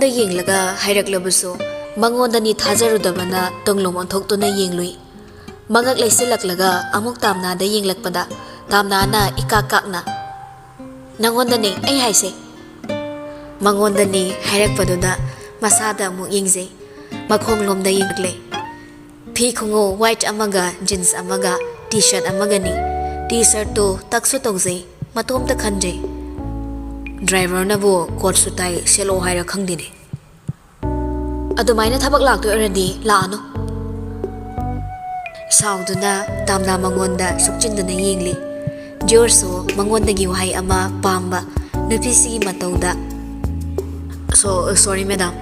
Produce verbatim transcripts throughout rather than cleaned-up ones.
ꯌꯦꯡꯂꯒ ꯍꯥꯏꯔꯛꯂꯕꯁꯨ ꯃꯉꯣꯟꯗꯅꯤ ꯊꯥꯖꯔꯨꯗꯕꯅ ꯇꯨꯡꯂꯣꯝ ꯑꯣꯟꯊꯣꯛꯇꯨꯅ ꯌꯦꯡꯂꯨꯏ꯫ ꯃꯉꯛ ꯂꯩꯁꯤꯜꯂꯛꯂꯒ ꯑꯃꯨꯛ ꯇꯥꯝꯅꯥꯗ ꯌꯦꯡꯂꯛꯄꯗ ꯇꯥꯝꯅꯥꯅ ꯏꯀꯥꯛ ꯀꯥꯛꯅ, "ꯅꯪꯉꯣꯟꯗꯅꯦ ꯑꯩ ꯍꯥꯏꯁꯦ꯫" ꯃꯉꯣꯟꯗꯅꯤ ꯍꯥꯏꯔꯛꯄꯗꯨꯗ ꯃꯁꯥꯗ ꯑꯃꯨꯛ ꯌꯦꯡꯖꯩ꯫ ꯃꯈꯣꯡꯂꯣꯝꯗ ꯌꯦꯡꯂꯛꯂꯦ꯫ ꯐꯤ ꯈꯣꯡꯎꯞ white ꯑꯃꯒ jeans ꯑꯃꯒ T-shirt ꯑꯃꯒꯅꯤ꯫ T-shirtꯇꯨ tuckꯁꯨ ꯇꯧꯖꯩ, ꯃꯇꯣꯝꯇ ꯈꯟꯖꯩ꯫ ꯗ꯭ꯔꯥꯏꯚꯔꯅꯕꯨ coatꯁꯨ tie ꯁꯦꯠꯂꯣ ꯍꯥꯏꯔ ꯈꯪꯗꯦꯅꯦ꯫ ꯑꯗꯨꯃꯥꯏꯅ ꯊꯕꯛ ꯂꯥꯛꯇꯣꯏ ꯑꯣꯏꯔꯗꯤ ꯂꯥꯛꯑꯅꯨ꯫ ꯁꯥꯎꯗꯨꯅ ꯇꯥꯝꯅꯥ ꯃꯉꯣꯟꯗ ꯁꯨꯛꯆꯤꯟꯗꯨꯅ ꯌꯦꯡꯂꯤ꯫ ꯖꯣꯔꯖꯁꯨ ꯃꯉꯣꯟꯗꯒꯤ ꯋꯥꯍꯩ ꯑꯃ ꯄꯥꯝꯕ ꯅꯨꯄꯤꯁꯤꯒꯤ ꯃꯇꯧꯗ, "So, sorry madam,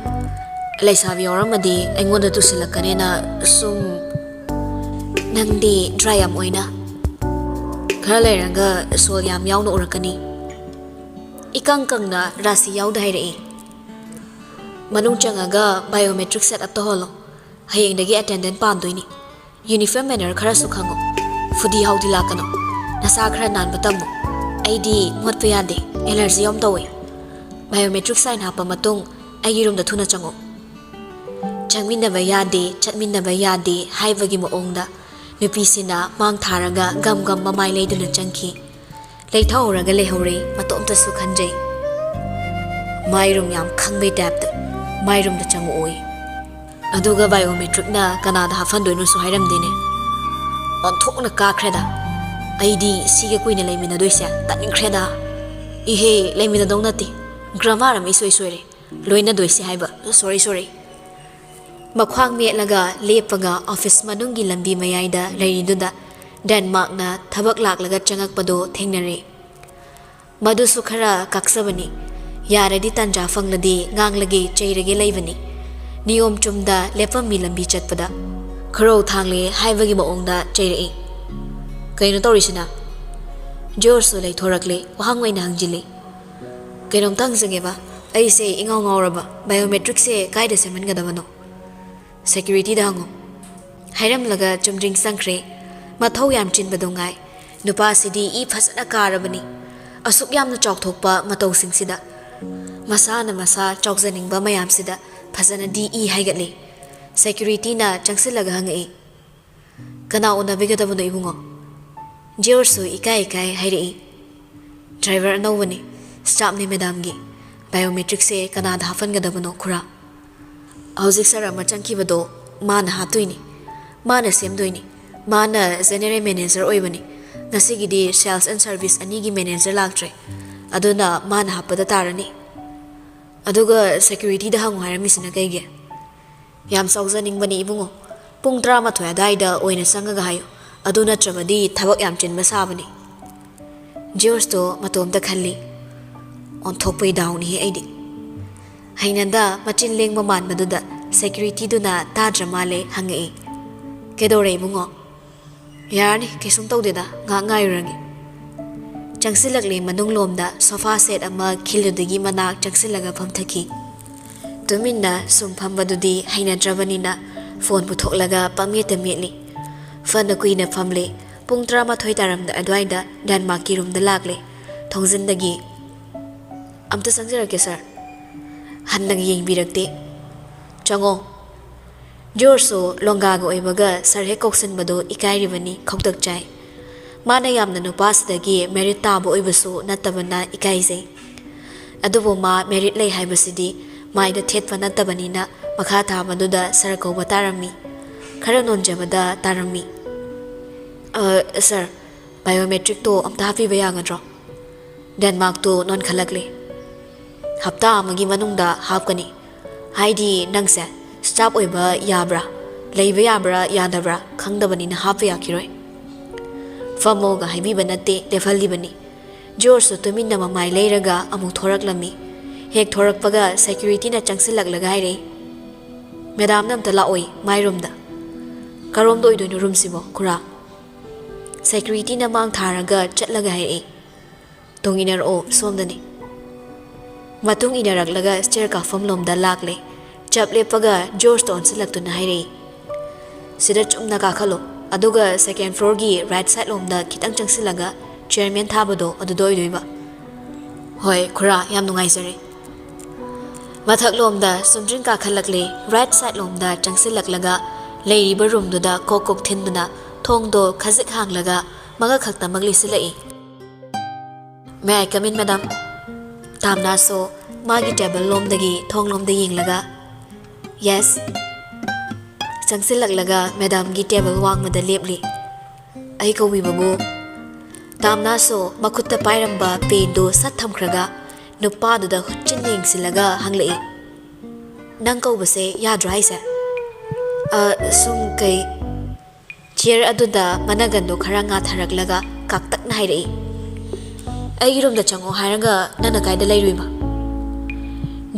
ꯂꯩꯁꯥꯕꯤ ꯌꯥꯎꯔꯝꯃꯗꯤ ꯑꯩꯉꯣꯟꯗ ꯇꯨꯁꯤꯜꯂꯛꯀꯅꯦꯅ ꯁꯨꯝ꯫" "ꯅꯪꯗꯤ dry ꯌꯥꯝ ꯑꯣꯏꯅ꯫ ꯈꯔ ꯂꯩꯔꯒ ꯁꯣꯜ ꯌꯥꯝ ꯌꯥꯎꯅ ꯎꯔꯛꯀꯅꯤ꯫" ꯏꯀꯪ ꯀꯪꯅ ꯔꯥꯁꯤ ꯌꯥꯎꯗ ꯍꯥꯏꯔꯛꯏ꯫ "ꯃꯅꯨꯡ ꯆꯪꯉꯒ biometric set up ꯇꯧꯍꯜꯂꯣ꯫ ꯍꯌꯦꯡꯗꯒꯤ attendant ꯄꯥꯝꯗꯣꯏꯅꯤ꯫ Uniform manner ꯈꯔꯁꯨ ꯈꯪꯉꯣ꯫ ꯐꯨꯗꯤ ꯍꯥꯎꯗꯤ ꯂꯥꯛꯀꯅꯣ꯫ ꯅꯁꯥ ꯈꯔ ꯅꯥꯟꯕ ꯇꯝꯃꯣ꯫ ꯑꯩꯗꯤ ꯃꯣꯠꯄ ꯌꯥꯗꯦ, allergy ꯌꯥꯝ ꯇꯧꯋꯦ꯫ Biometric sign ꯍꯥꯞꯄ ꯃꯇꯨꯡ ꯑꯩꯒꯤ roomꯗ ꯊꯨꯅ ꯆꯪꯉꯣ꯫" ꯆꯪꯃꯤꯟꯅꯕ ꯌꯥꯗꯦ, ꯆꯠꯃꯤꯟꯅꯕ ꯌꯥꯗꯦ ꯍꯥꯏꯕꯒꯤ ꯃꯑꯣꯡꯗ ꯅꯨꯄꯤꯁꯤꯅ ꯃꯥꯡ ꯊꯥꯔꯒ ꯒꯝ ꯒꯝ ꯃꯃꯥꯏ ꯂꯩꯗꯨꯅ ꯆꯪꯈꯤ꯫ ꯂꯩꯊꯍꯧꯔꯒ ꯂꯩꯍꯧꯔꯦ, ꯃꯇꯣꯝꯇꯁꯨ ꯈꯟꯖꯩ꯫ ꯃꯥꯏꯔꯨꯝ ꯌꯥꯝ ꯈꯪꯕꯩ typeꯇ ꯃꯥꯏꯔꯨꯝꯗ ꯆꯪꯉꯛꯑꯣꯏ꯫ ꯑꯗꯨꯒ biometricꯅ ꯀꯅꯥꯗ ꯍꯥꯞꯍꯟꯗꯣꯏꯅꯣꯁꯨ ꯍꯥꯏꯔꯝꯗꯦꯅꯦ꯫ ꯑꯣꯟꯊꯣꯛꯅ ꯀꯥꯈ꯭ꯔꯦꯗ꯫ ꯑꯩꯗꯤ ꯁꯤꯒ ꯀꯨꯏꯅ ꯂꯩꯃꯤꯟꯅꯗꯣꯏꯁꯦ ꯇꯟꯈ꯭ꯔꯦꯗ꯫ ꯏꯍꯦ, ꯂꯩꯃꯤꯟꯅꯗꯧ ꯅꯠꯇꯦ꯫ Grammar ꯑꯃ ꯏꯁꯣꯏ ꯁꯣꯏꯔꯦ꯫ ꯂꯣꯏꯅꯗꯣꯏꯁꯦ ꯍꯥꯏꯕ꯫ Sorry, sorry꯫ ꯃꯈ꯭ꯋꯥꯡ ꯃꯦꯠꯂꯒ ꯂꯦꯞꯄꯒ office ꯃꯅꯨꯡꯒꯤ ꯂꯝꯕꯤ ꯃꯌꯥꯏꯗ ꯂꯩꯔꯤꯗꯨꯗ ꯗꯦꯟꯃꯥꯔꯛꯅ ꯊꯕꯛ ꯂꯥꯛꯂꯒ ꯆꯪꯉꯛꯄꯗꯣ ꯊꯦꯡꯅꯔꯦ꯫ ꯃꯗꯨꯁꯨ ꯈꯔ ꯀꯥꯛꯆꯕꯅꯤ꯫ ꯌꯥꯔꯗꯤ ꯇꯥꯟꯖꯥ ꯐꯪꯂꯗꯤ ꯉꯥꯡꯂꯒꯦ ꯆꯩꯔꯒꯦ ꯂꯩꯕꯅꯤ꯫ ꯅꯤꯌꯣꯝ ꯆꯨꯝꯗ ꯂꯦꯞꯄꯝꯃꯤ ꯂꯝꯕꯤ ꯆꯠꯄꯗ꯫ ꯈꯨꯔꯧ ꯊꯥꯡꯂꯦ ꯍꯥꯏꯕꯒꯤ ꯃꯑꯣꯡꯗ ꯆꯩꯔꯛꯏ꯫ "ꯀꯩꯅꯣ ꯇꯧꯔꯤꯁꯤꯅ?" ꯖꯣꯔꯖꯁꯨ ꯂꯩꯊꯣꯔꯛꯂꯦ, ꯋꯥꯍꯪ ꯑꯣꯏꯅ ꯍꯪꯖꯤꯜꯂꯤ꯫ "ꯀꯩꯅꯣꯝꯇ ꯍꯪꯖꯒꯦꯕ, ꯑꯩꯁꯦ ꯏꯉꯥꯎ ꯉꯥꯎꯔꯕ, biometricꯁꯦ ꯀꯥꯏꯗ ꯁꯦꯝꯍꯟꯒꯗꯕꯅꯣ?" "Securityꯗ ꯍꯪꯉꯨ꯫" ꯍꯥꯏꯔꯝꯂꯒ ꯆꯨꯝꯗ꯭ꯔꯤꯡ ꯆꯪꯈ꯭ꯔꯦ꯫ ꯃꯊꯧ ꯌꯥꯝ ꯆꯤꯟꯕꯗꯣ ꯉꯥꯏ꯫ ꯅꯨꯄꯥꯁꯤꯗꯤ ꯏ ꯐꯖꯅ ꯀꯥꯔꯕꯅꯤ꯫ ꯑꯁꯨꯛ ꯌꯥꯝꯅ ꯆꯥꯎꯊꯣꯛꯄ ꯃꯇꯧꯁꯤꯡꯁꯤꯗ꯫ ꯃꯁꯥꯅ ꯃꯁꯥ ꯆꯥꯎꯖꯅꯤꯡꯕ ꯃꯌꯥꯝꯁꯤꯗ ꯐꯖꯅꯗꯤ ꯏ ꯍꯥꯏꯒꯠꯂꯤ꯫ ꯁꯦꯀ꯭ꯌꯨꯔꯤꯇꯤꯅ ꯆꯪꯁꯤꯜꯂꯒ ꯍꯪꯉꯛꯏ, "ꯀꯅꯥ ꯎꯅꯕꯤꯒꯗꯕꯅꯣ ꯏꯕꯨꯡꯉꯣ?" ꯖꯤꯌꯣꯔꯁꯨ ꯏꯀꯥꯏ ꯏꯀꯥꯏ ꯍꯥꯏꯔꯛꯏ, "ꯗ꯭ꯔꯥꯏꯚꯔ ꯑꯅꯧꯕꯅꯤ, ꯁ꯭ꯇꯥꯐꯅꯤ ꯃꯦꯗꯥꯝꯒꯤ꯫ ꯕꯥꯏꯑꯣꯃꯦꯇ꯭ꯔꯤꯛꯁꯦ ꯀꯅꯥꯗ ꯍꯥꯞꯍꯟꯒꯗꯕꯅꯣ ꯈꯨꯔꯥ?" "ꯍꯧꯖꯤꯛ ꯁꯥꯔ ꯑꯃ ꯆꯪꯈꯤꯕꯗꯣ ꯃꯥꯅ ꯍꯥꯞꯇꯣꯏꯅꯤ, ꯃꯥꯅ ꯁꯦꯝꯗꯣꯏꯅꯤ꯫ ꯃꯥꯅ ꯖꯦꯅꯦꯔꯦꯜ ꯃꯦꯅꯦꯖꯔ ꯑꯣꯏꯕꯅꯤ꯫ ꯉꯁꯤꯒꯤꯗꯤ ꯁꯦꯜꯁ ꯑꯦꯟ ꯁꯔꯚꯤꯁ ꯑꯅꯤꯒꯤ ꯃꯦꯅꯦꯖꯔ ꯂꯥꯛꯇ꯭ꯔꯦ, ꯑꯗꯨꯅ ꯃꯥꯅ ꯍꯥꯞꯄꯗ ꯇꯥꯔꯅꯤ꯫ ꯑꯗꯨꯒ ꯁꯦꯀ꯭ꯌꯨꯔꯤꯇꯤꯗ ꯍꯪꯉꯨ ꯍꯥꯏꯔꯝꯃꯤꯁꯤꯅ ꯀꯩꯒꯤ?" "ꯌꯥꯝ ꯆꯥꯎꯖꯅꯤꯡꯕꯅꯤ ꯏꯕꯨꯡꯉꯣ꯫ ꯄꯨꯡ ꯇꯔꯥꯃꯥꯊꯣꯏ ꯑꯗꯨꯋꯥꯏꯗ ꯑꯣꯏꯅ ꯆꯪꯉꯒ ꯍꯥꯏꯌꯨ, ꯑꯗꯨ ꯅꯠꯇ꯭ꯔꯕꯗꯤ ꯊꯕꯛ ꯌꯥꯝ ꯆꯤꯟꯕ ꯁꯥꯕꯅꯤ꯫" ꯖꯤꯌꯣꯔꯁꯇꯣ ꯃꯇꯣꯝꯇ ꯈꯜꯂꯤ, "ꯑꯣꯟꯊꯣꯛꯄꯩ ꯗꯥꯎꯅꯤꯍꯦ ꯑꯩꯗꯤ꯫" ꯍꯩꯅꯗ ꯃꯆꯤꯟ ꯂꯦꯡꯕ ꯃꯥꯟꯕꯗꯨꯗ ꯁꯦꯀ꯭ꯌꯨꯔꯤꯇꯤꯗꯨꯅ ꯇꯥꯗ꯭ꯔ ꯃꯥꯜꯂꯦ ꯍꯪꯉꯛꯏ, "ꯀꯩꯗꯧꯔꯦ ꯏꯕꯨꯡꯉꯣ?" "ꯌꯥꯔꯅꯤ, ꯀꯩꯁꯨꯝ ꯇꯧꯗꯦꯗ, ꯉꯥꯏꯍꯥꯛ ꯉꯥꯏꯔꯨꯔꯒꯦ꯫" ꯆꯪꯁꯤꯜꯂꯛꯂꯦ ꯃꯅꯨꯡꯂꯣꯝꯗ ꯁꯣꯐꯥ ꯁꯦꯠ ꯑꯃ ꯈꯤꯜꯂꯨꯗꯒꯤ ꯃꯅꯥꯛ ꯆꯪꯁꯤꯜꯂꯒ ꯐꯝꯊꯈꯤ꯫ ꯇꯨꯃꯤꯟꯅ ꯁꯨꯝ ꯐꯝꯕꯗꯨꯗꯤ ꯍꯩꯅꯗ꯭ꯔꯕꯅꯤꯅ ꯐꯣꯟ ꯄꯨꯊꯣꯛꯂꯒ ꯄꯪꯃꯦꯠꯇ ꯃꯦꯠꯂꯤ꯫ ꯐꯅ ꯀꯨꯏꯅ ꯐꯝꯂꯦ꯫ ꯄꯨꯡ ꯇꯔꯥꯃꯥꯊꯣꯏ ꯇꯥꯔꯝꯗ ꯑꯗꯨꯋꯥꯏꯗ ꯗꯦꯟꯃꯥꯔꯛꯀꯤ ꯔꯨꯝꯗ ꯂꯥꯛꯂꯦ꯫ ꯊꯣꯡꯖꯤꯟꯗꯒꯤ, "ꯑꯝꯇ ꯆꯪꯖꯔꯛꯀꯦ ꯁꯥꯔ꯫" ꯍꯟꯅꯒ ꯌꯦꯡꯕꯤꯔꯛꯇꯦ꯫ "ꯆꯪꯉꯣ꯫" ꯖꯣꯔꯖꯁꯨ ꯂꯣꯡꯒꯥꯒ ꯑꯣꯏꯕꯒ ꯁꯥꯔ ꯍꯦꯛ ꯀꯧꯁꯤꯟꯕꯗꯨ ꯏꯀꯥꯏꯔꯤꯕꯅꯤ, ꯈꯧꯇꯛ ꯆꯥꯏ꯫ ꯃꯥꯅ ꯌꯥꯝꯅ ꯅꯨꯄꯥꯁꯤꯗꯒꯤ ꯃꯦꯔꯤꯠ ꯇꯥꯕ ꯑꯣꯏꯕꯁꯨ ꯅꯠꯇꯕꯅ ꯏꯀꯥꯏꯖꯩ꯫ ꯑꯗꯨꯕꯨ ꯃꯥ ꯃꯦꯔꯤꯠ ꯂꯩ ꯍꯥꯏꯕꯁꯤꯗꯤ ꯃꯥꯏꯗ ꯊꯦꯠꯄ ꯅꯠꯇꯕꯅꯤꯅ ꯃꯈꯥ ꯇꯥꯕꯗꯨꯗ ꯁꯥꯔ ꯀꯧꯕ ꯇꯥꯔꯝꯃꯤ꯫ ꯈꯔ ꯅꯣꯟꯖꯕꯗ ꯇꯥꯔꯝꯃꯤ꯫ "ꯑ, ꯁꯥꯔ, ꯕꯥꯏꯑꯣꯃꯦꯇ꯭ꯔꯤꯛꯇꯣ ꯑꯝꯇ ꯍꯥꯞꯄꯤꯕ ꯌꯥꯒꯗ꯭ꯔꯣ?" ꯗꯦꯟꯃꯥꯔꯛꯇꯨ ꯅꯣꯟꯈꯠꯂꯛꯂꯦ꯫ "ꯍꯞꯇꯥ ꯑꯃꯒꯤ ꯃꯅꯨꯡꯗ ꯍꯥꯞꯀꯅꯤ꯫ ꯍꯥꯏꯗꯤ ꯅꯪꯁꯦ ꯁ꯭ꯇꯥꯐ ꯑꯣꯏꯕ ꯌꯥꯕ꯭ꯔꯥ, ꯂꯩꯕ ꯌꯥꯕ꯭ꯔꯥ ꯌꯥꯗꯕ꯭ꯔꯥ ꯈꯪꯗꯕꯅꯤꯅ ꯍꯥꯞꯄ ꯌꯥꯈꯤꯔꯣꯏ꯫" "ꯐꯝꯃꯣꯒ ꯍꯥꯏꯕꯤꯕ ꯅꯠꯇꯦ, ꯂꯦꯞꯍꯜꯂꯤꯕꯅꯤ꯫" ꯖꯣꯔꯖꯁꯨ ꯇꯨꯃꯤꯟꯅ ꯃꯃꯥꯏ ꯂꯩꯔꯒ ꯑꯃꯨꯛ ꯊꯣꯔꯛꯂꯝꯃꯤ꯫ ꯍꯦꯛ ꯊꯣꯔꯛꯄꯒ ꯁꯦꯀ꯭ꯌꯨꯔꯤꯇꯤꯅ ꯆꯪꯁꯤꯜꯂꯛꯂꯒ ꯍꯥꯏꯔꯛꯏ, "ꯃꯦꯗꯥꯝꯅ ꯑꯝꯇ ꯂꯥꯛꯑꯣꯏ ꯃꯥꯏ ꯔꯨꯝꯗ꯫" "ꯀꯔꯣꯝꯗ ꯑꯣꯏꯗꯣꯏꯅꯣ ꯔꯨꯝꯁꯤꯕꯣ, ꯈꯨꯔꯥ?" ꯁꯦꯀ꯭ꯌꯨꯔꯤꯇꯤꯅ ꯃꯥꯡ ꯊꯥꯔꯒ ꯆꯠꯂꯒ ꯍꯥꯏꯔꯛꯏ, "ꯇꯨꯡ ꯏꯟꯅꯔꯛꯑꯣ, ꯁꯣꯝꯗꯅꯤ꯫" ꯃꯇꯨꯡ ꯏꯟꯅꯔꯛꯂꯒ ꯁ꯭ꯇꯦꯌꯔ ꯀꯥꯐꯝꯂꯣꯝꯗ ꯂꯥꯛꯂꯦ꯫ ꯆꯞ ꯂꯦꯞꯄꯒ ꯖꯣꯔꯖꯇ ꯑꯣꯟꯁꯤꯜꯂꯛꯇꯨꯅ ꯍꯥꯏꯔꯛꯏ, "ꯁꯤꯗ ꯆꯨꯝꯅ ꯀꯥꯈꯠꯂꯣ, ꯑꯗꯨꯒ ꯁꯦꯀꯦꯟ ꯐ꯭ꯂꯣꯔꯒꯤ ꯔꯥꯏꯠ ꯁꯥꯏꯗꯂꯣꯝꯗ ꯈꯤꯇꯪ ꯆꯪꯁꯤꯜꯂꯒ ꯆꯤꯌꯔꯃꯦꯟ ꯊꯥꯕꯗꯣ ꯑꯗꯨꯗ ꯑꯣꯏꯗꯣꯏꯕ꯫" "ꯍꯣꯏ, ꯈꯨꯔꯥ, ꯌꯥꯝ ꯅꯨꯡꯉꯥꯏꯖꯔꯦ꯫" ꯃꯊꯛꯂꯣꯝꯗ ꯆꯨꯝꯗ꯭ꯔꯤꯡ ꯀꯥꯈꯠꯂꯛꯂꯦ꯫ ꯔꯥꯏꯠ ꯁꯥꯏꯠ ꯂꯣꯝꯗ ꯆꯪꯁꯤꯜꯂꯛꯂꯒ ꯂꯩꯔꯤꯕ ꯔꯨꯝꯗꯨꯗ ꯀꯣꯛ ꯀꯣꯛ ꯊꯤꯟꯗꯨꯅ ꯊꯣꯡꯗꯣ ꯈꯖꯤꯛ ꯍꯥꯡꯂꯒ ꯃꯉꯛ ꯈꯛꯇꯃꯛ ꯂꯤꯁꯤꯜꯂꯛꯏ꯫ "May I come in, madam?" ꯇꯥꯝꯅꯥꯁꯨ ꯃꯥꯒꯤ ꯇꯦꯕꯜ ꯂꯣꯝꯗꯒꯤ ꯊꯣꯡ ꯂꯣꯝꯗ ꯌꯦꯡꯂꯒ, "Yes." ꯆꯪꯁꯤꯜꯂꯛꯂꯒ ꯃꯦꯗꯥꯝꯒꯤ ꯇꯦꯕꯜ ꯋꯥꯡꯃꯗ ꯂꯦꯞꯂꯤ꯫ "ꯑꯩ ꯀꯧꯕꯤꯕꯕꯨ?" ꯇꯥꯝꯅꯥꯁꯨ ꯃꯈꯨꯠꯇ ꯄꯥꯏꯔꯝꯕ ꯄꯦꯟꯗꯨ ꯁꯠ ꯊꯝꯈ꯭ꯔꯒ ꯅꯨꯄꯥꯗꯨꯗ ꯍꯨꯠꯆꯤꯟ ꯌꯦꯡꯁꯤꯜꯂꯒ ꯍꯪꯂꯛꯏ, "ꯅꯪ ꯀꯧꯕꯁꯦ ꯌꯥꯗ꯭ꯔꯣ ꯍꯥꯏꯁꯦ?" "ꯑ, ꯁꯨꯝ ꯀꯩ?" ꯆꯤꯌꯔ ꯑꯗꯨꯗ ꯃꯅꯒꯟꯗꯣ ꯈꯔ ꯉꯥꯊꯔꯛꯂꯒ ꯀꯥꯛꯇꯛꯅ ꯍꯥꯏꯔꯛꯏ, "ꯑꯩꯒꯤ ꯔꯨꯝꯗ ꯆꯪꯉꯣ ꯍꯥꯏꯔꯒ ꯅꯪꯅ ꯀꯥꯏꯗ ꯂꯩꯔꯨꯏꯕ?"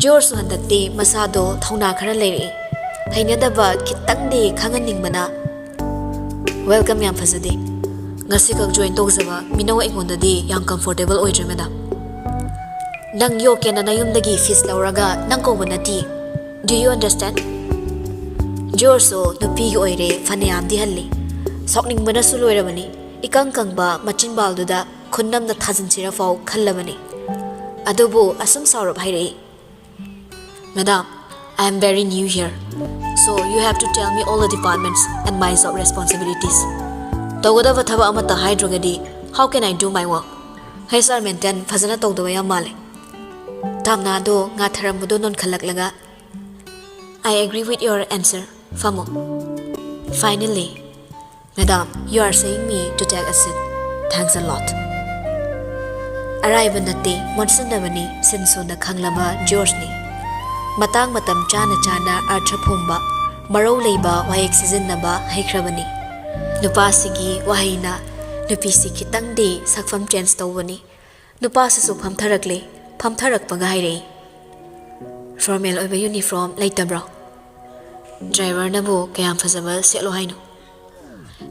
ꯖꯣꯔꯖꯁꯨ ꯍꯟꯗꯛꯇꯤ ꯃꯁꯥꯗꯣ ꯊꯧꯅꯥ ꯈꯔ ꯂꯩꯔꯛꯏ꯫ ꯍꯩꯅꯗꯕ ꯈꯤꯇꯪꯗꯤ ꯈꯪꯍꯟꯅꯤꯡꯕꯅ, "Welcome, ꯌꯥꯝ ꯐꯖꯗꯦ꯫ ꯉꯁꯤꯈꯛ ꯖꯣꯏꯟ ꯇꯧꯖꯕ ꯃꯤꯅꯧ ꯑꯩꯉꯣꯟꯗꯗꯤ ꯌꯥꯝ ꯀꯝꯐꯣꯔꯇꯦꯕꯜ ꯑꯣꯏꯗ꯭ꯔꯦ, ꯃꯦꯗꯥꯝ꯫ ꯅꯪ ꯌꯣꯛꯀꯦꯅ ꯅꯌꯨꯝꯗꯒꯤ ꯐꯤꯁ ꯂꯧꯔꯒ ꯅꯪ ꯀꯧꯕ ꯅꯠꯇꯦ꯫ Do you understand?" ꯖꯣꯔꯖꯁꯨ ꯅꯨꯄꯤꯒꯤ ꯑꯣꯏꯔꯦ ꯐꯅꯌꯥꯝꯗꯤ ꯍꯜꯂꯤ꯫ ꯁꯥꯎꯅꯤꯡꯕꯅꯁꯨ ꯂꯣꯏꯔꯕꯅꯤ꯫ ꯏꯀꯪ ꯀꯪꯕ ꯃꯆꯤꯟꯕꯥꯜꯗꯨꯗ ꯈꯨꯟꯅꯝꯅ ꯊꯥꯖꯤꯟꯁꯤꯔ ꯐꯥꯎ ꯈꯜꯂꯕꯅꯤ꯫ ꯑꯗꯨꯕꯨ ꯑꯁꯨꯝ ꯁꯥꯎꯔꯞ ꯍꯥꯏꯔꯛꯏ, "Madam, I am very new here, so you have to tell me all the departments and my job responsibilities. ꯇꯧꯒꯗꯕ ꯊꯕꯛ ꯑꯃꯠꯇ ꯍꯥꯏꯗ꯭ꯔꯒꯗꯤ how can I do my work? H R maintain ꯐꯖꯅ ꯇꯧꯗꯕ ꯌꯥꯝ ꯃꯥꯜꯂꯦ꯫" ꯇꯥꯝꯅꯥꯗꯣ ꯉꯥꯊꯔꯝꯕꯗꯣ ꯅꯣꯟꯈꯠꯂꯛꯂꯒ, "I agree with your answer. ꯐꯝꯃꯣ꯫ Finally, madam, you are saying me to take a seat. Thanks a lot." ꯑꯔꯥꯏꯕ ꯅꯠꯇꯦ, ꯃꯣꯠꯁꯤꯟꯅꯕꯅꯤ, ꯁꯤꯟ ꯁꯨꯅ ꯈꯪꯂꯕ ꯖꯣꯔꯖꯅꯤ꯫ ꯃꯇꯥꯡ ꯃꯇꯝ ꯆꯥꯅ ꯆꯥꯅ ꯑꯔꯊ ꯐꯨꯝꯕ, ꯃꯔꯧ ꯂꯩꯕ ꯋꯥꯍꯩ ꯁꯤꯖꯤꯟꯅꯕ ꯍꯩꯈ꯭ꯔꯕꯅꯤ꯫ ꯅꯨꯄꯥꯁꯤꯒꯤ ꯋꯥꯍꯩꯅ ꯅꯨꯄꯤꯁꯤ ꯈꯤꯇꯪꯗꯤ ꯁꯛꯐꯝ ꯆꯦꯟꯖ ꯇꯧꯕꯅꯤ꯫ ꯅꯨꯄꯥꯁꯤꯁꯨ ꯐꯝꯊꯔꯛꯂꯦ꯫ ꯐꯝꯊꯔꯛꯄꯒ ꯍꯥꯏꯔꯛꯏ, "ꯐꯣꯔꯃꯦꯜ ꯑꯣꯏꯕ ꯌꯨꯅꯤꯐꯣꯔꯝ ꯂꯩꯇꯕ꯭ꯔꯣ? ꯗ꯭ꯔꯥꯏꯚꯔꯅꯕꯨ ꯀꯌꯥꯝ ꯐꯖꯕ ꯁꯦꯠꯂꯣ ꯍꯥꯏꯅꯣ?"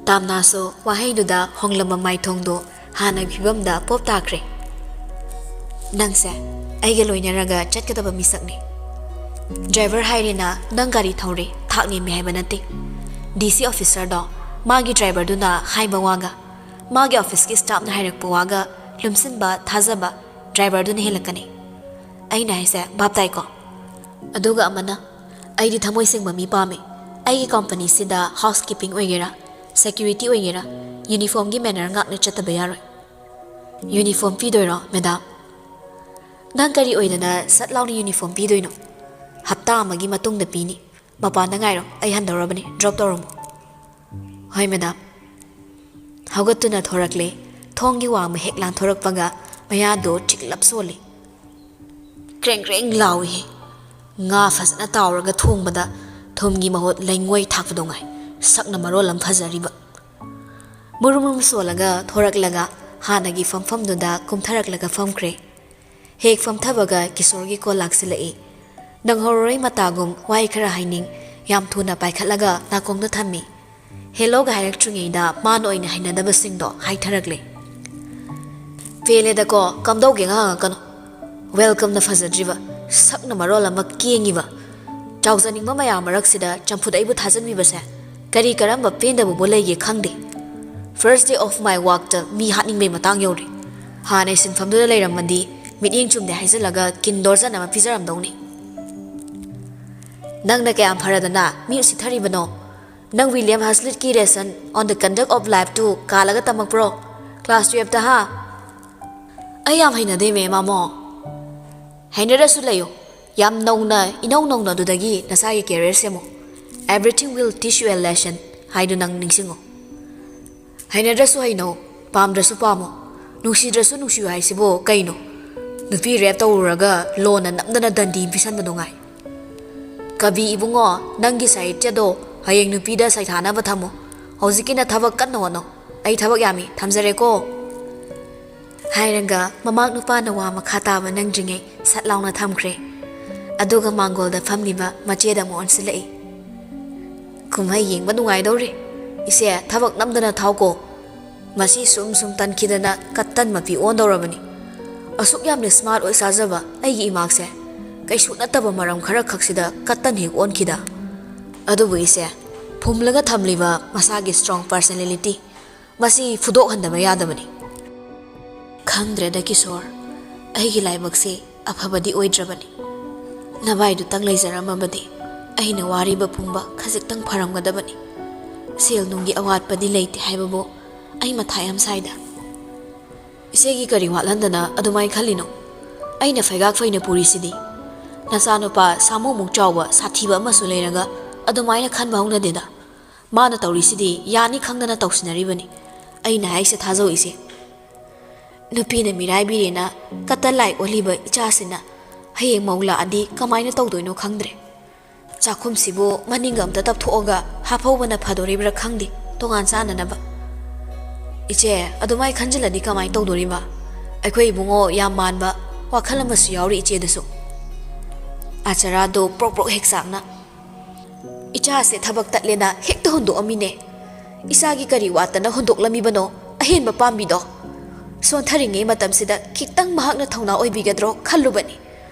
ꯇꯥꯝꯅꯥꯁꯨ ꯋꯥꯍꯩꯗꯨꯗ ꯍꯣꯡꯂꯝꯕ ꯃꯥꯏꯊꯣꯡꯗꯣ ꯍꯥꯟꯅꯒꯤ ꯐꯤꯕꯝꯗ ꯄꯣꯞ ꯇꯥꯈ꯭ꯔꯦ꯫ "ꯅꯪꯁꯦ ꯑꯩꯒ ꯂꯣꯏꯅꯔꯒ ꯆꯠꯀꯗꯕ ꯃꯤꯁꯛꯅꯤ꯫ ꯗ꯭ꯔꯥꯏꯚꯔ ꯍꯥꯏꯔꯦꯅ ꯅꯪ ꯒꯥꯔꯤ ꯊꯧꯔꯦ, ꯊꯥꯛ ꯅꯦꯝꯃꯦ ꯍꯥꯏꯕ ꯅꯠꯇꯦ꯫ ꯗꯤ ꯁꯤ ꯑꯣꯐꯤꯁꯔꯗꯣ, ꯃꯥꯒꯤ ꯗ꯭ꯔꯥꯏꯚꯔꯗꯨꯅ ꯍꯥꯏꯕ ꯋꯥꯒ, ꯃꯥꯒꯤ ꯑꯣꯐꯤꯁꯀꯤ ꯁ꯭ꯇꯥꯐꯅ ꯍꯥꯏꯔꯛꯄ ꯋꯥꯒ ꯂꯨꯝꯁꯤꯟꯕ, ꯊꯥꯖꯕ ꯗ꯭ꯔꯥꯏꯚꯔꯗꯨꯅ ꯍꯦꯜꯂꯛꯀꯅꯤ꯫ ꯑꯩꯅ ꯍꯥꯏꯁꯦ ꯚꯥꯞ ꯇꯥꯏꯀꯣ?" ꯑꯗꯨꯒ ꯑꯃꯅ, "ꯑꯩꯗꯤ ꯊꯃꯣꯏ ꯁꯦꯡꯕ ꯃꯤ ꯄꯥꯝꯃꯦ꯫ ꯑꯩꯒꯤ ꯀꯣꯝꯄꯅꯤꯁꯤꯗ ꯍꯥꯎꯁ ꯀꯤꯄꯤꯡ ꯑꯣꯏꯒꯦꯔꯥ, ꯁꯦꯀ꯭ꯌꯨꯔꯤꯇꯤ ꯑꯣꯏꯒꯦꯔꯥ, ꯌꯨꯅꯤꯐꯣꯔꯝꯒꯤ ꯃꯦꯅꯔ ꯉꯥꯛꯅ ꯆꯠꯇꯕ ꯌꯥꯔꯣꯏ꯫ ꯌꯨꯅꯤꯐꯣꯔꯝ ꯄꯤꯗꯣꯏꯔꯣ, ꯃꯦꯗꯥꯝ?" "ꯅꯪ ꯀꯔꯤ ꯑꯣꯏꯗꯅ ꯁꯠ ꯂꯥꯎꯅ ꯌꯨꯅꯤꯐꯣꯔꯝ ꯄꯤꯗꯣꯏꯅꯣ? ꯍꯞꯇꯥ ꯑꯃꯒꯤ ꯃꯇꯨꯡꯗ ꯄꯤꯅꯤ꯫ ꯃꯄꯥꯟꯗ ꯉꯥꯏꯔꯣ, ꯑꯩ ꯍꯟꯗꯧꯔꯕꯅꯤ, ꯗ꯭ꯔꯣꯞ ꯇꯧꯔꯝꯃꯨ꯫" "ꯍꯣꯏ, ꯃꯦꯗꯥꯝ꯫" ꯍꯧꯒꯠꯇꯨꯅ ꯊꯣꯔꯛꯂꯦ꯫ ꯊꯣꯡꯒꯤ ꯋꯥꯡꯃ ꯍꯦꯛ ꯂꯥꯟꯊꯣꯔꯛꯄꯒ ꯃꯌꯥꯗꯣ ꯆꯤꯛꯂꯞ ꯁꯣꯜꯂꯤ꯫ ꯀ꯭ꯔꯦꯡ ꯀ꯭ꯔꯦꯡ ꯂꯥꯎꯏꯍꯦ꯫ ꯉꯥ ꯐꯖꯅ ꯇꯥꯎꯔꯒ ꯊꯣꯡꯕꯗ ꯊꯨꯝꯒꯤ ꯃꯍꯨꯠ ꯂꯩꯉꯣꯏ ꯊꯥꯛꯄꯗꯣ ꯉꯥꯏ꯫ ꯁꯛꯅ ꯃꯔꯣꯜ ꯑꯃ ꯐꯖꯔꯤꯕ꯫ ꯃꯨꯔꯨꯝ ꯃꯨꯔꯨꯝ ꯁꯣꯜꯂꯒ ꯊꯣꯔꯛꯂꯒ ꯍꯥꯟꯅꯒꯤ ꯐꯝꯐꯝꯗꯨꯗ ꯀꯨꯝꯊꯔꯛꯂꯒ ꯐꯝꯈ꯭ꯔꯦ꯫ ꯍꯦꯛ ꯐꯝꯊꯕꯒ ꯀꯤꯁꯣꯔꯒꯤ ꯀꯣꯜ ꯂꯥꯛꯁꯤꯜꯂꯛꯏ꯫ ꯅꯪꯍꯧꯔꯔꯣꯏ ꯃꯇꯥꯒꯨꯝ ꯋꯥꯍꯩ ꯈꯔ ꯍꯥꯏꯅꯤꯡ ꯌꯥꯝ ꯊꯨꯅ ꯄꯥꯏꯈꯠꯂꯒ ꯅꯥꯀꯣꯡꯗ ꯊꯝꯃꯤ꯫ ꯍꯦꯜꯂꯣꯒ ꯍꯥꯏꯔꯛꯇ꯭ꯔꯤꯉꯩꯗ ꯃꯥꯅ ꯑꯣꯏꯅ ꯍꯩꯅꯗꯕꯁꯤꯡꯗꯣ ꯍꯥꯏꯊꯔꯛꯂꯦ꯫ "ꯄꯦꯜꯂꯦꯗꯀꯣ, ꯀꯝꯗꯧꯒꯦ ꯉꯥ ꯍꯪꯉꯛꯀꯅꯨ꯫ ꯋꯦꯜꯀꯝꯅ ꯐꯖꯗ꯭ꯔꯤꯕ, ꯁꯛꯅ ꯃꯔꯣꯜ ꯑꯃ ꯀꯦꯡꯉꯤꯕ꯫ ꯆꯥꯎꯖꯅꯤꯡꯕ ꯃꯌꯥꯝ ꯃꯔꯛꯁꯤꯗ ꯆꯝꯐꯨꯠ ꯑꯩꯕꯨ ꯊꯥꯖꯟꯕꯤꯕꯁꯦ ꯀꯔꯤ ꯀꯔꯝꯕ ꯄꯦꯟꯗꯕꯕꯨ ꯂꯩꯒꯦ ꯈꯪꯗꯦ꯫ First day of my workꯇ ꯃꯤ ꯍꯥꯠꯅꯤꯡꯕꯩ ꯃꯇꯥꯡ ꯌꯧꯔꯦ꯫ ꯍꯥꯟꯅꯩ ꯁꯤꯟꯐꯝꯗꯨꯗ ꯂꯩꯔꯝꯃꯗꯤ ꯃꯤꯠꯌꯦꯡ ꯆꯨꯝꯗꯦ ꯍꯥꯏꯖꯤꯜꯂꯒ ꯀꯤꯟ ꯗꯣꯔꯖꯟ ꯑꯃ ꯄꯤꯖꯔꯝꯗꯧꯅꯤ꯫ ꯅꯪꯅ ꯀꯌꯥꯝ ꯐꯔꯗꯅ ꯃꯤ ꯎꯁꯤꯠꯊꯔꯤꯕꯅꯣ? ꯅꯪ ꯋꯤꯂꯤꯌꯝ ꯍꯁꯂꯤꯠꯀꯤ lesson on the conduct of life two ꯀꯥꯜꯂꯒ ꯇꯝꯃꯛꯄ꯭ꯔꯣ? Class twelveꯇ ꯍꯥ?" "ꯑꯩ ꯌꯥꯝ ꯍꯩꯅꯗꯦ, ꯃꯦꯝ ꯑꯃꯣ꯫" "ꯍꯩꯅꯗ꯭ꯔꯁꯨ ꯂꯩꯌꯨ꯫ ꯌꯥꯝ ꯅꯧꯅ, ꯏꯅꯧ ꯅꯧꯅ ꯑꯗꯨꯗꯒꯤ ꯅꯁꯥꯒꯤ career ꯁꯦꯝꯃꯨ꯫ Everything will teach you a lesson ꯍꯥꯏꯗꯨ ꯅꯪ ꯅꯤꯡꯁꯤꯡꯉꯨ꯫ ꯍꯩꯅꯗ꯭ꯔꯁꯨ ꯍꯩꯅꯧ, ꯄꯥꯝꯗ꯭ꯔꯁꯨ ꯄꯥꯝꯃꯨ, ꯅꯨꯡꯁꯤꯗ꯭ꯔꯁꯨ ꯅꯨꯡꯁꯤꯌꯨ ꯍꯥꯏꯁꯤꯕꯨ ꯀꯩꯅꯣ? ꯅꯨꯄꯤ rape ꯇꯧꯔꯨꯔꯒ ꯂꯣꯟꯅ ꯅꯝꯗꯅ ꯗꯟꯗꯤ ꯄꯤꯁꯟꯕꯗꯣ ꯉꯥꯏ꯫ ꯀꯕꯤ ꯏꯕꯨꯡꯉꯣ, ꯅꯪꯒꯤ ꯁꯥꯍꯤꯇ꯭ꯌꯗꯣ ꯍꯌꯦꯡ ꯅꯨꯄꯤꯗ ꯁꯩꯊꯥꯅꯕ ꯊꯝꯃꯨ꯫ ꯍꯧꯖꯤꯛꯀꯤꯅ ꯊꯕꯛ ꯀꯟꯅ ꯍꯣꯠꯅꯧ꯫ ꯑꯩ ꯊꯕꯛ ꯌꯥꯝꯃꯤ, ꯊꯝꯖꯔꯦꯀꯣ꯫" ꯍꯥꯏꯔꯒ ꯃꯃꯥꯡ ꯅꯨꯄꯥꯅ ꯋꯥ ꯃꯈꯥ ꯇꯥꯕ ꯅꯪꯗ꯭ꯔꯤꯉꯩ ꯁꯠ ꯂꯥꯎꯅ ꯊꯝꯈ꯭ꯔꯦ꯫ ꯑꯗꯨꯒ ꯃꯥꯡꯒꯣꯜꯗ ꯐꯝꯂꯤꯕ ꯃꯆꯦꯗ ꯑꯃꯨꯛ ꯑꯣꯟꯁꯤꯜꯂꯛꯏ꯫ "ꯀꯨꯝꯍꯩ ꯌꯦꯡꯕ ꯅꯨꯡꯉꯥꯏꯗꯧꯔꯤ꯫ ꯏꯆꯦ, ꯊꯕꯛ ꯅꯝꯗꯅ ꯊꯥꯎꯀꯣ꯫ ꯃꯁꯤ ꯁꯨꯝ ꯁꯨꯝ ꯇꯟꯈꯤꯗꯅ ꯀꯠꯇꯟ ꯃꯄꯤ ꯑꯣꯟꯗꯧꯔꯕꯅꯤ꯫ ꯑꯁꯨꯛ ꯌꯥꯝꯅ smart ꯑꯣꯏ ꯆꯥꯖꯕ ꯑꯩꯒꯤ ꯏꯃꯥꯛꯁꯦ ꯀꯩꯁꯨ ꯅꯠꯇꯕ ꯃꯔꯝ ꯈꯔ ꯈꯛꯁꯤꯗ ꯀꯠꯇꯟ ꯍꯦꯛ ꯑꯣꯟꯈꯤꯗ꯫ ꯑꯗꯨꯕꯨ ꯏꯆꯦ, ꯐꯨꯝꯂꯒ ꯊꯝꯂꯤꯕ ꯃꯁꯥꯒꯤ strong personality ꯃꯁꯤ ꯐꯨꯗꯣꯛꯍꯟꯗꯕ ꯌꯥꯗꯕꯅꯤ꯫" "ꯈꯪꯗ꯭ꯔꯦꯗ ꯀꯤꯁꯣꯔ, ꯑꯩꯒꯤ ꯂꯥꯏꯕꯛꯁꯦ ꯑꯐꯕꯗꯤ ꯑꯣꯏꯗ꯭ꯔꯕꯅꯤ꯫" ꯅꯚꯥꯏꯗꯨꯇꯪ ꯂꯩꯖꯔꯝꯃꯕꯗꯤ ꯑꯩꯅ ꯋꯥꯔꯤꯕ ꯄꯨꯝꯕ ꯈꯖꯤꯛꯇꯪ ꯐꯔꯝꯒꯗꯕꯅꯤ꯫ ꯁꯦꯜ ꯅꯨꯡꯒꯤ ꯑꯋꯥꯠꯄꯗꯤ ꯂꯩꯇꯦ ꯍꯥꯏꯕꯕꯨ ꯑꯩ ꯃꯊꯥ ꯌꯥꯝ ꯁꯥꯏꯗ꯫ ꯏꯆꯦꯒꯤ ꯀꯔꯤ ꯋꯥꯠꯍꯟꯗꯅ ꯑꯗꯨꯃꯥꯏꯅ ꯈꯜꯂꯤꯅꯣ? ꯑꯩꯅ ꯐꯩꯒꯥꯛ ꯐꯩꯅ ꯄꯨꯔꯤꯁꯤꯗꯤ꯫ ꯅꯆꯥꯅꯨꯄꯥ ꯁꯥꯃꯨꯃꯨꯛ ꯆꯥꯎꯕ ꯁꯥꯊꯤꯕ ꯑꯃꯁꯨ ꯂꯩꯔꯒ ꯑꯗꯨꯃꯥꯏꯅ ꯈꯟꯕ ꯍꯧꯅꯗꯦꯗ꯫ ꯃꯥꯅ ꯇꯧꯔꯤꯁꯤꯗꯤ ꯌꯥꯅꯤ ꯈꯪꯗꯅ ꯇꯧꯁꯤꯟꯅꯔꯤꯕꯅꯤ꯫ ꯑꯩꯅ ꯍꯥꯏꯁꯦ ꯊꯥꯖꯧ ꯏꯆꯦ꯫ ꯅꯨꯄꯤꯅ ꯃꯤꯔꯥꯏꯕꯤꯔꯦꯅ ꯀꯇꯜ ꯂꯥꯏ ꯑꯣꯜꯂꯤꯕ ꯏꯆꯥꯁꯤꯅ ꯍꯌꯦꯡ ꯃꯧ ꯂꯥꯛꯑꯗꯤ ꯀꯃꯥꯏꯅ ꯇꯧꯗꯣꯏꯅꯣ ꯈꯪꯗ꯭ꯔꯦ꯫ ꯆꯥꯛꯈꯨꯝꯁꯤꯕꯨ ꯃꯅꯤꯡꯒ ꯑꯝꯇ ꯇꯞꯊꯣꯛꯑꯒ ꯍꯥꯞꯍꯧꯕꯅ ꯐꯗꯣꯔꯤꯕ꯭ꯔꯥ ꯈꯪꯗꯦ, ꯇꯣꯉꯥꯟ ꯆꯥꯅꯅꯕ꯫ ꯏꯆꯦ, ꯑꯗꯨꯃꯥꯏ ꯈꯟꯖꯤꯜꯂꯗꯤ ꯀꯃꯥꯏ ꯇꯧꯗꯣꯔꯤꯕ? ꯑꯩꯈꯣꯏ ꯏꯕꯨꯡꯉꯣ ꯌꯥꯝ ꯃꯥꯟꯕ ꯋꯥꯈꯜ ꯑꯃꯁꯨ ꯌꯥꯎꯔꯤ ꯏꯆꯦꯗꯁꯨ꯫ ꯑꯆꯔꯥꯗꯣ ꯄ꯭ꯔꯣꯛ ꯄ꯭ꯔꯣꯛ ꯍꯦꯛ ꯆꯥꯛꯅ, "ꯏꯆꯥꯁꯦ ꯊꯕꯛ ꯇꯠꯂꯦꯅ ꯍꯦꯛꯇ ꯍꯨꯟꯗꯣꯛꯑꯝꯃꯤꯅꯦ꯫ ꯏꯆꯥꯒꯤ ꯀꯔꯤ ꯋꯥꯠꯇꯅ ꯍꯨꯟꯗꯣꯛꯂꯝꯃꯤꯕꯅꯣ ꯑꯍꯦꯟꯕ ꯄꯥꯝꯕꯤꯗꯣ? ꯁꯣꯟꯊꯔꯤꯉꯩ ꯃꯇꯝꯁꯤꯗ ꯈꯤꯇꯪ ꯃꯍꯥꯛꯅ ꯊꯧꯅꯥ ꯑꯣꯏꯕꯤꯒꯗ꯭ꯔꯣ ꯈꯜꯂꯨꯕꯅꯤ꯫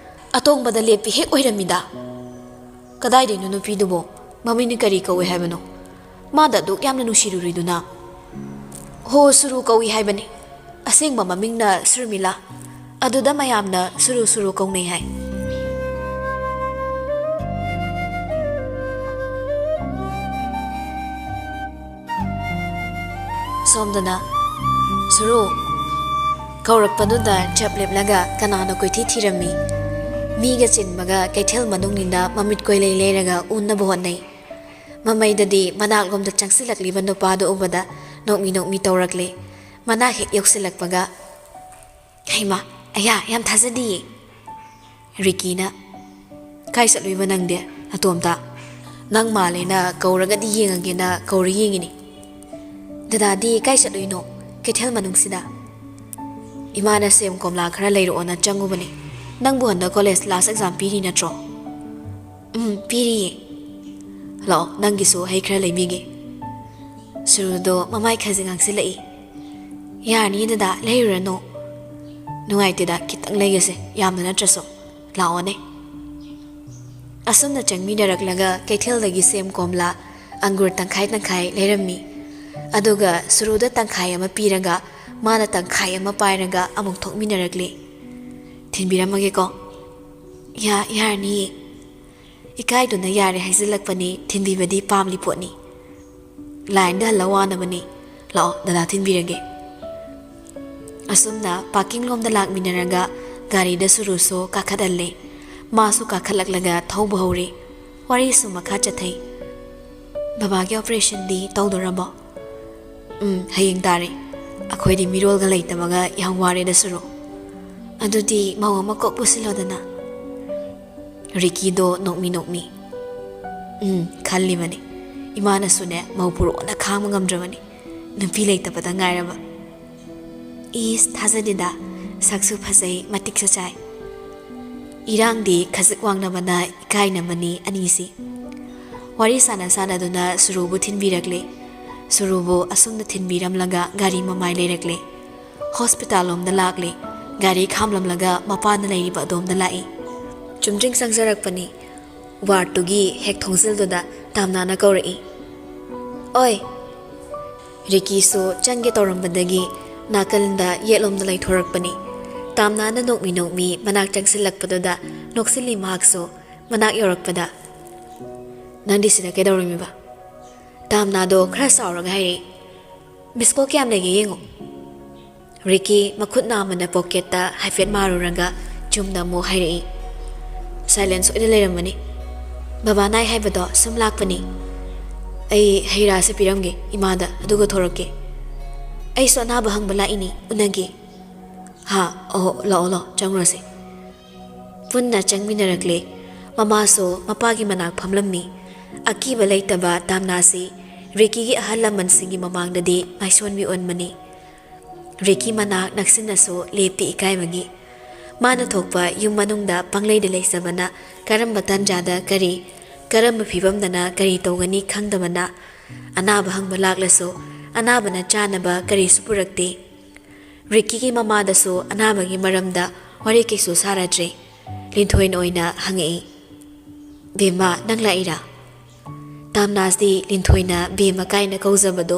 ꯑꯇꯣꯡꯕꯗ ꯂꯦꯞꯄꯤ ꯍꯦꯛ ꯑꯣꯏꯔꯝꯃꯤꯗ꯫" "ꯀꯗꯥꯏꯗꯩꯅꯣ ꯅꯨꯄꯤꯗꯨꯕꯣ? ꯃꯃꯤꯡꯅ ꯀꯔꯤ ꯀꯧꯏ ꯍꯥꯏꯕꯅꯣ? ꯃꯥꯗ ꯑꯗꯨꯛ ꯌꯥꯝꯅ ꯅꯨꯡꯁꯤꯔꯨꯔꯤꯗꯨꯅ?" "ꯍꯣ, ꯁꯨꯔꯨ ꯀꯧꯏ ꯍꯥꯏꯕꯅꯤ꯫ ꯑꯁꯦꯡꯕ ꯃꯃꯤꯡꯅ ꯁꯨꯔꯃꯤꯂꯥ꯫ ꯑꯗꯨꯗ ꯃꯌꯥꯝꯅ ꯁꯨꯔꯨ ꯁꯨꯔꯨ ꯀꯧꯅꯩ ꯍꯥꯏ꯫" ꯁꯣꯝꯗꯅ ꯁꯨꯔꯨ ꯀꯧꯔꯛꯄꯗꯨꯗ ꯆꯞ ꯂꯦꯞꯂꯒ ꯀꯅꯥꯅꯣ ꯀꯣꯏꯊꯤ ꯊꯤꯔꯝꯃꯤ꯫ ꯃꯤꯒ ꯆꯤꯟꯕꯒ ꯀꯩꯊꯦꯜ ꯃꯅꯨꯡꯅꯤꯅ ꯃꯃꯤꯠ ꯀꯣꯏꯂꯩ ꯂꯩꯔꯒ ꯎꯅꯕ ꯍꯣꯠꯅꯩ꯫ ꯃꯃꯩꯗꯗꯤ ꯃꯅꯥꯛꯂꯣꯝꯗ ꯆꯪꯁꯤꯜꯂꯛꯂꯤꯕ ꯅꯨꯄꯥꯗꯨ ꯎꯕꯗ ꯅꯣꯛꯃꯤ ꯅꯣꯛꯃꯤ ꯇꯧꯔꯛꯂꯦ꯫ ꯃꯅꯥꯛ ꯍꯦꯛ ꯌꯧꯁꯤꯜꯂꯛꯄꯒ, "ꯍꯩꯃꯥ, ꯑꯌꯥ, ꯌꯥꯝ ꯊꯥꯖꯗꯤꯌꯦ꯫" ꯔꯤꯀꯤꯅ, "ꯀꯥꯏ ꯆꯠꯂꯨꯏꯕ ꯅꯪꯗꯤ ꯅꯇꯣꯝꯇ?" "ꯅꯪ ꯃꯥꯜꯂꯦꯅ ꯀꯧꯔꯒꯗꯤ ꯌꯦꯡꯉꯒꯦꯅ ꯀꯧꯔ ꯌꯦꯡꯉꯤꯅꯤ꯫" "ꯗꯗꯥꯗꯤ ꯀꯥꯏ ꯆꯠꯂꯨꯏꯅꯣ ꯀꯩꯊꯦꯜ ꯃꯅꯨꯡꯁꯤꯗ?" "ꯏꯃꯥꯅ ꯁꯦꯝ ꯀꯣꯝꯂꯥ ꯈꯔ ꯂꯩꯔꯛꯑꯣꯅ ꯆꯪꯉꯨꯕꯅꯤ꯫ ꯅꯪꯕꯨ ꯍꯟꯗꯛ ꯀꯣꯂꯦꯖ ꯂꯥꯁ ꯑꯦꯛꯖꯥꯝ ꯄꯤꯔꯤ ꯅꯠꯇ꯭ꯔꯣ?" "ꯎꯝ, ꯄꯤꯔꯤꯌꯦ꯫" "ꯂꯥꯛꯑꯣ, ꯅꯪꯒꯤꯁꯨ ꯍꯩ ꯈꯔ ꯂꯩꯕꯤꯒꯦ꯫" ꯁꯨꯔꯨꯗꯣ ꯃꯃꯥꯏ ꯈꯖꯤꯛ ꯉꯥꯡꯁꯤꯜꯂꯛꯏ꯫ "ꯌꯥꯔꯅꯤ ꯗꯗꯥ, ꯂꯩꯔꯨꯔꯅꯨ꯫" "ꯅꯨꯡꯉꯥꯏꯇꯦꯗ, ꯈꯤꯇꯪ ꯂꯩꯒꯁꯦ, ꯌꯥꯝꯅ ꯅꯠꯇ꯭ꯔꯁꯨ꯫ ꯂꯥꯛꯑꯣꯅꯦ꯫" ꯑꯁꯨꯝꯅ ꯆꯪꯃꯤꯟꯅꯔꯛꯂꯒ ꯀꯩꯊꯦꯜꯗꯒꯤ ꯁꯦꯝ ꯀꯣꯝꯂꯥ, ꯑꯪꯒꯨꯔ ꯇꯪꯈꯥꯏ ꯇꯪꯈꯥꯏ ꯂꯩꯔꯝꯃꯤ꯫ ꯑꯗꯨꯒ ꯁꯨꯔꯨꯗ ꯇꯪꯈꯥꯏ ꯑꯃ ꯄꯤꯔꯒ ꯃꯥꯅ ꯇꯪꯈꯥꯏ ꯑꯃ ꯄꯥꯏꯔꯒ ꯑꯃꯨꯛ ꯊꯣꯛꯃꯤꯟꯅꯔꯛꯂꯤ꯫ "ꯊꯤꯟꯕꯤꯔꯝꯃꯒꯦꯀꯣ꯫" ꯌꯥ, ꯌꯥꯔꯅꯤꯌꯦ꯫ ꯏꯀꯥꯏꯗꯨꯅ ꯌꯥꯔꯦ ꯍꯥꯏꯖꯤꯜꯂꯛꯄꯅꯤ, ꯊꯤꯟꯕꯤꯕꯗꯤ ꯄꯥꯝꯂꯤ ꯄꯣꯠꯅꯤ꯫ ꯂꯥꯏꯟꯗ ꯍꯜꯂ ꯋꯥꯅꯕꯅꯤ꯫ ꯂꯥꯛꯑꯣ, ꯗꯗꯥ ꯊꯤꯟꯕꯤꯔꯒꯦ꯫ ꯑꯁꯨꯝꯅ ꯄꯥꯔꯀꯤꯡ ꯂꯣꯝꯗ ꯂꯥꯛꯃꯤꯟꯅꯔꯒ ꯒꯥꯔꯤꯗ ꯁꯨꯔꯨꯁꯨ ꯀꯥꯈꯠꯍꯜꯂꯦ꯫ ꯃꯥꯁꯨ ꯀꯥꯈꯠꯂꯛꯂꯒ ꯊꯧꯕ ꯍꯧꯔꯦ꯫ ꯋꯥꯔꯤꯁꯨ ꯃꯈꯥ ꯆꯠꯊꯩ꯫ "ꯕꯕꯥꯒꯤ ꯑꯣꯄꯔꯦꯁꯟꯗꯤ ꯇꯧꯗꯣꯔꯕꯣ?" "ꯎꯝ, ꯍꯌꯦꯡ ꯇꯥꯔꯦ꯫ ꯑꯩꯈꯣꯏꯗꯤ ꯃꯤꯔꯣꯜꯒ ꯂꯩꯇꯕꯒ ꯌꯥꯝ ꯋꯥꯔꯦꯗ ꯁꯨꯔꯨ꯫ ꯑꯗꯨꯗꯤ ꯃꯧ ꯑꯃ ꯀꯣꯛ ꯄꯨꯁꯤꯜꯂꯣꯗꯅ꯫" ꯔꯤꯀꯤꯗꯣ ꯅꯣꯛꯃꯤ ꯅꯣꯛꯃꯤ꯫ "ꯎꯝ, ꯈꯜꯂꯤꯕꯅꯤ꯫ ꯏꯃꯥꯅꯁꯨꯅꯦ ꯃꯧ ꯄꯨꯔꯛꯑꯣꯅ ꯈꯥꯡꯕ ꯉꯝꯗ꯭ꯔꯕꯅꯤ꯫ ꯅꯨꯄꯤ ꯂꯩꯇꯕꯗ ꯉꯥꯏꯔꯕ꯫" "ꯏꯁ, ꯊꯥꯖꯗꯦꯗ꯫ ꯁꯛꯁꯨ ꯐꯖꯩ, ꯃꯇꯤꯛꯁꯨ ꯆꯥꯏ꯫" ꯏꯔꯥꯡꯗꯤ ꯈꯖꯤꯛ ꯋꯥꯡꯅꯕꯅ ꯏꯀꯥꯏꯅꯕꯅꯤ ꯑꯅꯤꯁꯤ꯫ ꯋꯥꯔꯤ ꯁꯥꯟꯅ ꯁꯥꯟꯅꯗꯨꯅ ꯁꯨꯔꯨꯕꯨ ꯊꯤꯟꯕꯤꯔꯛꯂꯦ꯫ ꯁꯨꯔꯨꯕꯨ ꯑꯁꯨꯝꯅ ꯊꯤꯟꯕꯤꯔꯝꯂꯒ ꯒꯥꯔꯤ ꯃꯃꯥꯏ ꯂꯩꯔꯛꯂꯦ꯫ ꯍꯣꯁꯄꯤꯇꯥꯜ ꯂꯣꯝꯗ ꯂꯥꯛꯂꯦ꯫ ꯒꯥꯔꯤ ꯈꯥꯝꯂꯝꯂꯒ ꯃꯄꯥꯅ ꯂꯩꯔꯤꯕ ꯑꯗꯣꯝꯗ ꯂꯥꯛꯏ꯫ ꯆꯨꯝꯗ꯭ꯔꯤꯡ ꯆꯪꯖꯔꯛꯄꯅꯤ꯫ ꯋꯥꯔꯗꯇꯨꯒꯤ ꯍꯦꯛ ꯊꯣꯡꯖꯤꯜꯗꯨꯗ ꯇꯥꯝꯅꯥꯅ ꯀꯧꯔꯛꯏ, "ꯑꯣꯏ!" ꯔꯤꯀꯤꯁꯨ ꯆꯪꯒꯦ ꯇꯧꯔꯝꯕꯗꯒꯤ ꯅꯥꯀꯜꯗ ꯌꯦꯠꯂꯣꯝꯗ ꯂꯩꯊꯣꯔꯛꯄꯅꯤ꯫ ꯇꯥꯝꯅꯥꯅ ꯅꯣꯛꯃꯤ ꯅꯣꯛꯃꯤ ꯃꯅꯥꯛ ꯆꯪꯁꯤꯜꯂꯛꯄꯗꯨꯗ ꯅꯣꯛꯁꯤꯜꯂꯤ ꯃꯍꯥꯛꯁꯨ꯫ ꯃꯅꯥꯛ ꯌꯧꯔꯛꯄꯗ, "ꯅꯪꯗꯤ ꯁꯤꯗ ꯀꯩꯗꯧꯔꯝꯃꯤꯕ? ꯇꯥꯝꯅꯥꯗꯣ ꯈꯔ ꯁꯥꯎꯔꯒ ꯍꯥꯏꯔꯛꯏ꯫ ꯃꯤꯁ ꯀꯣꯜ ꯀꯌꯥꯝ ꯂꯩꯒꯦ ꯌꯦꯡꯉꯣ꯫" ꯔꯤꯀꯤ ꯃꯈꯨꯠ ꯅꯥꯝꯃꯅ ꯄꯣꯀꯦꯠꯇ ꯍꯥꯏꯐꯦꯠ ꯃꯥꯔꯨꯔꯒ ꯆꯨꯝꯅ ꯑꯃꯨꯛ ꯍꯥꯏꯔꯛꯏ, "ꯁꯥꯏꯂꯦꯟꯁ ꯑꯣꯏꯅ ꯂꯩꯔꯝꯃꯅꯤ꯫ ꯕꯕꯥ ꯅꯥꯏ ꯍꯥꯏꯕꯗꯣ ꯁꯨꯝ ꯂꯥꯛꯄꯅꯤ꯫ ꯑꯩ ꯍꯩ ꯔꯥꯁꯦ ꯄꯤꯔꯝꯒꯦ ꯏꯃꯥꯗ, ꯑꯗꯨꯒ ꯊꯣꯔꯛꯀꯦ꯫ ꯑꯩꯁꯨ ꯑꯅꯥꯕ ꯍꯪꯕ ꯂꯥꯛꯏꯅꯤ, ꯎꯅꯒꯦ꯫" "ꯍꯥ, ꯑꯣ, ꯂꯥꯛꯑꯣ, ꯂꯥꯛꯑꯣ, ꯆꯪꯉꯨꯔꯁꯦ꯫" ꯄꯨꯟꯅ ꯆꯪꯃꯤꯟꯅꯔꯛꯂꯦ꯫ ꯃꯃꯥꯁꯨ ꯃꯄꯥꯒꯤ ꯃꯅꯥꯛ ꯐꯝꯂꯝꯃꯤ꯫ ꯑꯀꯤꯕ ꯂꯩꯇꯕ ꯇꯥꯝꯅꯥꯁꯤ ꯔꯤꯀꯤꯒꯤ ꯑꯍꯜ ꯂꯃꯟꯁꯤꯡꯒꯤ ꯃꯃꯥꯡꯗꯗꯤ ꯃꯥꯏꯁꯣꯟꯕꯤ ꯑꯣꯟꯕꯅꯤ꯫ ꯔꯤꯀꯤ ꯃꯅꯥꯛ ꯅꯛꯁꯤꯟꯅꯁꯨ ꯂꯦꯞꯄꯤ ꯏꯀꯥꯏꯕꯒꯤ꯫ ꯃꯥꯅ ꯊꯣꯛꯄ ꯌꯨꯝ ꯃꯅꯨꯡꯗ ꯄꯪꯂꯩꯗ ꯂꯩꯖꯕꯅ ꯀꯔꯝꯕ ꯇꯥꯟꯖꯥꯗ ꯀꯔꯤ, ꯀꯔꯝꯕ ꯐꯤꯕꯝꯗꯅ ꯀꯔꯤ ꯇꯧꯒꯅꯤ ꯈꯪꯗꯕꯅ ꯑꯅꯥꯕ ꯍꯪꯕ ꯂꯥꯛꯂꯁꯨ ꯑꯅꯥꯕꯅ ꯆꯥꯅꯕ ꯀꯔꯤꯁꯨ ꯄꯨꯔꯛꯇꯦ꯫ ꯔꯤꯀꯤꯒꯤ ꯃꯃꯥꯗꯁꯨ ꯑꯅꯥꯕꯒꯤ ꯃꯔꯝꯗ ꯋꯥꯔꯤ ꯀꯩꯁꯨ ꯁꯥꯔꯗ꯭ꯔꯦ꯫ ꯂꯤꯟꯊꯣꯏꯅ ꯑꯣꯏꯅ ꯍꯪꯉꯛꯏ, "ꯕꯦꯝꯃ, ꯅꯪ ꯂꯥꯛꯏꯔꯥ?" ꯇꯥꯝꯅꯥꯁꯗꯤ ꯂꯤꯟꯊꯣꯏꯅ ꯕꯦꯝꯃ ꯀꯥꯏꯅ ꯀꯧꯖꯕꯗꯣ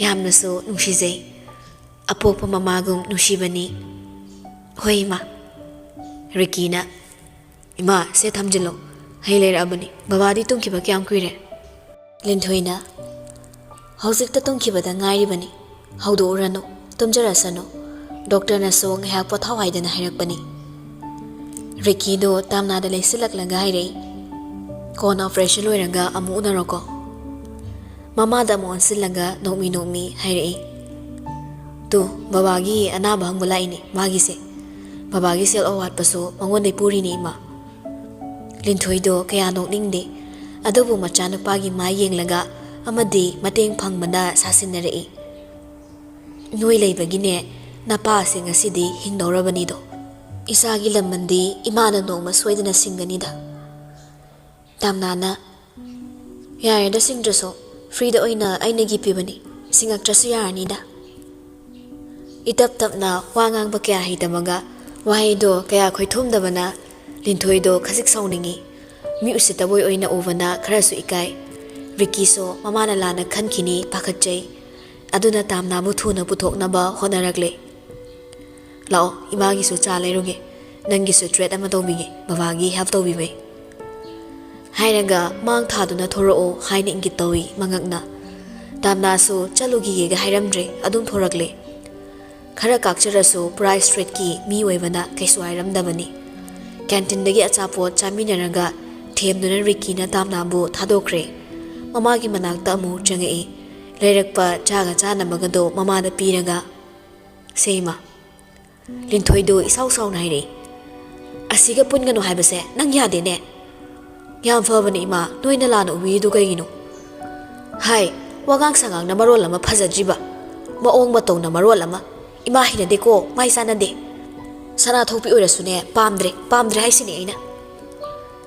ꯌꯥꯝꯅꯁꯨ ꯅꯨꯡꯁꯤꯖꯩ꯫ ꯑꯄꯣꯛꯄ ꯃꯃꯥꯒꯨꯝ ꯅꯨꯡꯁꯤꯕꯅꯤ꯫ "ꯍꯣꯏ, ꯏꯃꯥ꯫" ꯔꯤꯀꯤꯅ, "ꯏꯃꯥ, ꯁꯦ ꯊꯝꯖꯤꯜꯂꯣ, ꯍꯩ ꯂꯩꯔꯛꯑꯕꯅꯤ꯫ ꯕꯕꯥꯗꯤ ꯇꯨꯝꯈꯤꯕ ꯀꯌꯥꯝ ꯀꯨꯏꯔꯦ?" ꯂꯤꯟꯊꯣꯏꯅ, "ꯍꯧꯖꯤꯛꯇ ꯇꯨꯝꯈꯤꯕꯗ ꯉꯥꯏꯔꯤꯕꯅꯤ, ꯍꯧꯗꯣꯛꯎꯔꯅꯨ, ꯇꯨꯝꯖꯔꯁꯅꯨ꯫ ꯗꯣꯛꯇꯔꯅꯁꯨ ꯉꯥꯏꯍꯥꯛ ꯄꯣꯊꯥꯎ ꯍꯥꯏꯗꯅ ꯍꯥꯏꯔꯛꯄꯅꯤ"꯫ ꯔꯤꯀꯤꯗꯣ ꯇꯥꯝꯅꯥꯗ ꯂꯩꯁꯤꯜꯂꯛꯂꯒ ꯍꯥꯏꯔꯛꯏ, "ꯀꯣꯟꯅ ꯑꯣꯄꯔꯦꯁꯟ ꯂꯣꯏꯔꯒ ꯑꯃꯨꯛ ꯎꯅꯔꯣꯀꯣ"꯫ ꯃꯃꯥꯗ ꯑꯃꯨꯛ ꯑꯣꯟꯁꯤꯜꯂꯒ ꯅꯣꯛꯃꯤ ꯅꯣꯛꯃꯤ ꯍꯥꯏꯔꯛꯏ, "ꯇꯨ, ꯕꯕꯥꯒꯤ ꯑꯅꯥꯕ ꯍꯪꯕ ꯂꯥꯛꯏꯅꯦ ꯃꯥꯒꯤꯁꯦ꯫ ꯕꯕꯥꯒꯤ ꯁꯦꯜ ꯑꯋꯥꯠꯄꯁꯨ ꯃꯉꯣꯟꯗꯩ ꯄꯨꯔꯤꯅꯦ, ꯏꯃꯥ"꯫ ꯂꯤꯟꯊꯣꯏꯗꯣ ꯀꯌꯥ ꯅꯣꯛꯅꯤꯡꯗꯦ, ꯑꯗꯨꯕꯨ ꯃꯆꯥꯅꯨꯄꯥꯒꯤ ꯃꯥꯏ ꯌꯦꯡꯂꯒ ꯑꯃꯗꯤ ꯃꯇꯦꯡ ꯐꯪꯕꯅ ꯁꯥꯁꯤꯟꯅꯔꯛꯏ꯫ "ꯅꯣꯏ ꯂꯩꯕꯒꯤꯅꯦ ꯅꯄꯥꯁꯦ ꯉꯁꯤꯗꯤ ꯍꯤꯡꯗꯧꯔꯕꯅꯤꯗꯣ꯫ ꯏꯆꯥꯒꯤ ꯂꯃꯟꯗꯤ ꯏꯃꯥꯅ ꯅꯣꯡꯃ ꯁꯣꯏꯗꯅ ꯁꯤꯡꯒꯅꯤꯗ"꯫ ꯇꯥꯝꯅꯥꯅ, "ꯌꯥꯔꯦꯗ, ꯁꯤꯡꯗ꯭ꯔꯁꯨ, ꯐ꯭ꯔꯤꯗ ꯑꯣꯏꯅ ꯑꯩꯅ ꯒꯤꯐ ꯄꯤꯕꯅꯤ, ꯁꯤꯡꯉꯛꯇ꯭ꯔꯁꯨ ꯌꯥꯔꯅꯤꯗ"꯫ ꯏꯇꯞ ꯇꯞꯅ ꯋꯥ ꯉꯥꯡꯕ ꯀꯌꯥ ꯍꯩꯇꯕꯒ ꯋꯥꯍꯩꯗꯣ ꯀꯌꯥ ꯈꯣꯏꯊꯨꯝꯗꯕꯅ ꯂꯤꯟꯊꯣꯏꯗꯣ ꯈꯖꯤꯛ ꯁꯥꯎꯅꯤꯡꯉꯤ꯫ ꯃꯤ ꯎꯁꯤꯠꯇꯕꯣꯏ ꯑꯣꯏꯅ ꯎꯕꯅ ꯈꯔꯁꯨ ꯏꯀꯥꯏ꯫ ꯔꯤꯀꯤꯁꯨ ꯃꯃꯥꯅ ꯂꯥꯟꯅ ꯈꯟꯈꯤꯅꯤ ꯄꯥꯈꯠꯆꯩ꯫ ꯑꯗꯨꯅ ꯇꯥꯝꯅꯥꯕꯨ ꯊꯨꯅ ꯄꯨꯊꯣꯛꯅꯕ ꯍꯣꯠꯅꯔꯛꯂꯦ꯫ "ꯂꯥꯛꯑꯣ, ꯏꯃꯥꯒꯤꯁꯨ ꯆꯥ ꯂꯩꯔꯨꯒꯦ, ꯅꯪꯒꯤꯁꯨ ꯇ꯭ꯔꯤꯠ ꯑꯃ ꯇꯧꯕꯤꯒꯦ, ꯕꯕꯥꯒꯤ ꯍꯦꯜꯞ ꯇꯧꯕꯤꯕꯩ" ꯍꯥꯏꯔꯒ ꯃꯥꯡ ꯊꯥꯗꯨꯅ ꯊꯣꯔꯛꯑꯣ ꯍꯥꯏꯅ ꯏꯪꯒꯤꯠ ꯇꯧꯏ ꯃꯉꯛꯅ꯫ ꯇꯥꯝꯅꯥꯁꯨ ꯆꯠꯂꯨꯈꯤꯒꯦꯒ ꯍꯥꯏꯔꯝꯗ꯭ꯔꯦ, ꯑꯗꯨꯝ ꯊꯣꯔꯛꯂꯦ꯫ ꯈꯔ ꯀꯥꯛꯆꯔꯁꯨ ꯄꯨꯔꯥ ꯁ꯭ꯇ꯭ꯔꯤꯠꯀꯤ ꯃꯤ ꯑꯣꯏꯕꯅ ꯀꯩꯁꯨ ꯍꯥꯏꯔꯝꯗꯕꯅꯤ꯫ ꯀꯦꯟꯇꯤꯟꯗꯒꯤ ꯑꯆꯥꯄꯣꯠ ꯆꯥꯃꯤꯟꯅꯔꯒ ꯊꯦꯝꯗꯨꯅ ꯔꯤꯀꯤꯅ ꯇꯥꯝꯅꯥꯕꯨ ꯊꯥꯗꯣꯛꯈ꯭ꯔꯦ꯫ ꯃꯃꯥꯒꯤ ꯃꯅꯥꯛꯇ ꯑꯃꯨꯛ ꯆꯪꯉꯛꯏ꯫ ꯂꯩꯔꯛꯄ ꯆꯥꯒ ꯆꯥꯅꯕꯒꯗꯣ ꯃꯃꯥꯗ ꯄꯤꯔꯒ, "ꯁꯦ ꯏꯃꯥ"꯫ ꯂꯤꯟꯊꯣꯏꯗꯨ ꯏꯁꯥꯎ ꯁꯥꯎꯅ ꯍꯥꯏꯔꯛꯏ, "ꯑꯁꯤꯒ ꯄꯨꯟꯒꯅꯨ ꯍꯥꯏꯕꯁꯦ ꯅꯪ ꯌꯥꯗꯦꯅꯦ"꯫ "ꯌꯥꯝ ꯐꯕꯅꯦ ꯏꯃꯥ, ꯅꯣꯏꯅ ꯂꯥꯟꯅ ꯎꯕꯤꯔꯤꯗꯨ ꯀꯩꯒꯤꯅꯣ?" "ꯍꯥꯏ, ꯋꯥꯉꯥꯡ ꯁꯉꯥꯡꯅ ꯃꯔꯣꯜ ꯑꯃ ꯐꯖꯗ꯭ꯔꯤꯕ, ꯃꯑꯣꯡ ꯃꯇꯧꯅ ꯃꯔꯣꯜ ꯑꯃ꯫ ꯏꯃꯥ ꯍꯩꯅꯗꯦꯀꯣ, ꯃꯥꯏ ꯆꯥꯟꯅꯗꯦ꯫ ꯁꯅꯥ ꯊꯣꯛꯄꯤ ꯑꯣꯏꯔꯁꯨꯅꯦ, ꯄꯥꯝꯗ꯭ꯔꯦ, ꯄꯥꯝꯗ꯭ꯔꯦ ꯍꯥꯏꯁꯤꯅꯦ ꯑꯩꯅ"꯫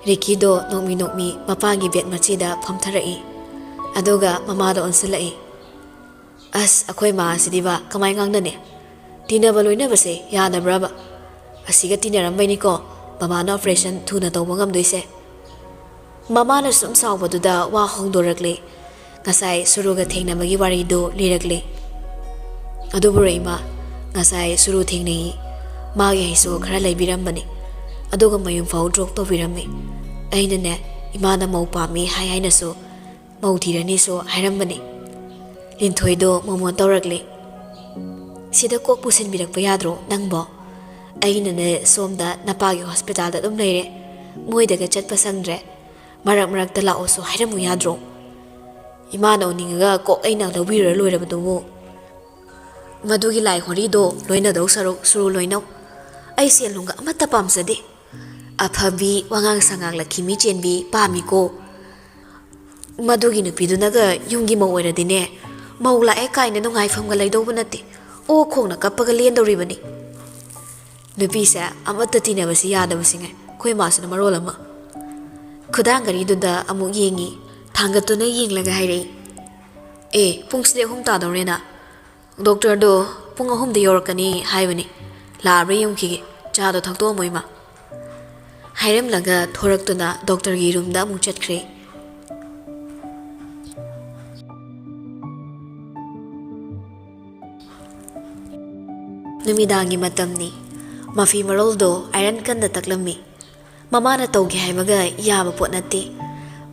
ꯔꯤꯀꯤꯗꯣ ꯅꯣꯛꯃꯤ ꯅꯣꯛꯃꯤ ꯃꯄꯥꯒꯤ ꯕꯦꯗ ꯃꯆꯤꯗ ꯐꯝꯊꯔꯛꯏ꯫ ꯑꯗꯨꯒ ꯃꯃꯥꯗ ꯑꯣꯟꯁꯤꯜꯂꯛꯏ꯫ "ꯑꯁ, ꯑꯩꯈꯣꯏ ꯃꯥ ꯑꯁꯤꯗꯤꯕ ꯀꯃꯥꯏ ꯉꯥꯡꯅꯅꯤ? ꯇꯤꯟꯅꯕ ꯂꯣꯏꯅꯕꯁꯦ ꯌꯥꯗꯕ꯭ꯔꯕ? ꯑꯁꯤꯒ ꯇꯤꯟꯅꯔꯝꯕꯩꯅꯤꯀꯣ ꯕꯕꯥꯅ ꯑꯣꯄꯔꯦꯁꯟ ꯊꯨꯅ ꯇꯧꯕ ꯉꯝꯗꯣꯏꯁꯦ"꯫ ꯃꯃꯥꯅ ꯁꯨꯝ ꯁꯥꯎꯕꯗꯨꯗ ꯋꯥ ꯍꯧꯗꯣꯔꯛꯂꯦ꯫ ꯉꯁꯥꯏ ꯁꯨꯔꯨꯒ ꯊꯦꯡꯅꯕꯒꯤ ꯋꯥꯔꯤꯗꯨ ꯂꯤꯔꯛꯂꯦ꯫ "ꯑꯗꯨꯕꯨꯔꯣ ꯏꯃꯥ, ꯉꯁꯥꯏ ꯁꯨꯔꯨ ꯊꯦꯡꯅꯩ꯫ ꯃꯥꯒꯤ ꯍꯩꯁꯨ ꯈꯔ ꯂꯩꯕꯤꯔꯝꯕꯅꯤ꯫ ꯑꯗꯨꯒ ꯃꯌꯨꯝ ꯐꯥꯎ ꯗ꯭ꯔꯣꯞ ꯇꯧꯕꯤꯔꯝꯃꯤ꯫ ꯑꯩꯅꯅꯦ, ꯏꯃꯥꯅ ꯃꯧ ꯄꯥꯝꯃꯤ ꯍꯥꯏ ꯍꯥꯏꯅꯁꯨ ꯃꯧ ꯊꯤꯔꯅꯤꯁꯨ ꯍꯥꯏꯔꯝꯕꯅꯤ꯫ ꯂꯤꯟꯊꯣꯏꯗꯣ ꯃꯣꯃꯣꯟ ꯇꯧꯔꯛꯂꯦ꯫ "ꯁꯤꯗ ꯀꯣꯛ ꯄꯨꯁꯤꯟꯕꯤꯔꯛꯄ ꯌꯥꯗ꯭ꯔꯣ ꯅꯪꯕꯣ? ꯑꯩꯅꯅꯦ ꯁꯣꯝꯗ ꯅꯄꯥꯒꯤ ꯍꯣꯁꯄꯤꯇꯥꯜꯗ ꯑꯗꯨꯝ ꯂꯩꯔꯦ, ꯃꯣꯏꯗꯒ ꯆꯠꯄ ꯁꯪꯗ꯭ꯔꯦ꯫ ꯃꯔꯛ ꯃꯔꯛꯇ ꯂꯥꯛꯑꯣꯁꯨ ꯍꯥꯏꯔꯝꯃꯨ ꯌꯥꯗ꯭ꯔꯣ? ꯏꯃꯥꯅ ꯎꯅꯤꯡꯉꯒ ꯀꯣꯛ ꯑꯩꯅ ꯂꯧꯕꯤꯔ ꯂꯣꯏꯔꯕꯗꯨꯕꯨ꯫ ꯃꯗꯨꯒꯤ ꯂꯥꯏ ꯍꯣꯔꯤꯗꯣ ꯂꯣꯏꯅꯗꯧ ꯁꯔꯨꯛ ꯁꯨꯔꯨ ꯂꯣꯏꯅꯧ꯫ ꯑꯩ ꯁꯦꯜ ꯅꯨꯡꯒ ꯑꯃꯠꯇ ꯄꯥꯝꯖꯗꯦ꯫ ꯑꯐꯕꯤ, ꯋꯥꯉꯥꯡ ꯁꯉꯥꯡ ꯂꯛꯈꯤꯃꯤ ꯆꯦꯟꯕꯤ ꯄꯥꯝꯃꯤꯀꯣ꯫ ꯃꯗꯨꯒꯤ ꯅꯨꯄꯤꯗꯨꯅꯒ ꯌꯨꯝꯒꯤ ꯃꯧ ꯑꯣꯏꯔꯗꯤꯅꯦ, ꯃꯧ ꯂꯥꯛꯑꯦ ꯀꯥꯏꯅ ꯅꯨꯡꯉꯥꯏꯐꯝꯒ ꯂꯩꯗꯧꯕ ꯅꯠꯇꯦ꯫ ꯑꯣ ꯈꯣꯡꯅ ꯀꯞꯄꯒ ꯂꯦꯟꯗꯧꯔꯤꯕꯅꯤ꯫ ꯅꯨꯄꯤꯁꯦ ꯑꯃꯠꯇ ꯇꯤꯟꯅꯕꯁꯤ ꯌꯥꯗꯕꯁꯤꯉꯥꯏ, ꯑꯩꯈꯣꯏ ꯃꯥꯁꯤꯅ ꯃꯔꯣꯜ ꯑꯃ"꯫ ꯈꯨꯗꯥꯡ ꯘꯔꯤꯗꯨꯗ ꯑꯃꯨꯛ ꯌꯦꯡꯉꯤ꯫ ꯊꯥꯡꯒꯠꯇꯨꯅ ꯌꯦꯡꯂꯒ ꯍꯥꯏꯔꯛꯏ, "ꯑꯦ, ꯄꯨꯡꯁꯤꯗꯤ ꯑꯍꯨꯝ ꯇꯥꯗꯧꯔꯦꯅ꯫ ꯗꯣꯛꯇꯔꯗꯣ ꯄꯨꯡ ꯑꯍꯨꯝꯗ ꯌꯧꯔꯛꯀꯅꯤ ꯍꯥꯏꯕꯅꯤ꯫ ꯂꯥꯛꯑꯕ꯭ꯔꯥ ꯌꯦꯡꯈꯤꯒꯦ꯫ ꯆꯥꯗꯣ ꯊꯛꯇꯣꯛꯑꯝꯃꯣ, ꯏꯃꯥ"꯫ ꯍꯥꯏꯔꯝꯂꯒ ꯊꯣꯔꯛꯇꯨꯅ ꯗꯣꯛꯇꯔꯒꯤ ꯔꯨꯝꯗ ꯑꯃꯨꯛ ꯆꯠꯈ꯭ꯔꯦ꯫ ꯅꯨꯃꯤꯗꯥꯡꯒꯤ ꯃꯇꯝꯅꯤ꯫ ꯃꯐꯤ ꯃꯔꯣꯜꯗꯣ ꯑꯥꯏꯔꯟ ꯀꯟꯅ ꯇꯛꯂꯝꯃꯤ꯫ ꯃꯃꯥꯅ ꯇꯧꯒꯦ ꯍꯥꯏꯕꯒ ꯌꯥꯕ ꯄꯣꯠ ꯅꯠꯇꯦ꯫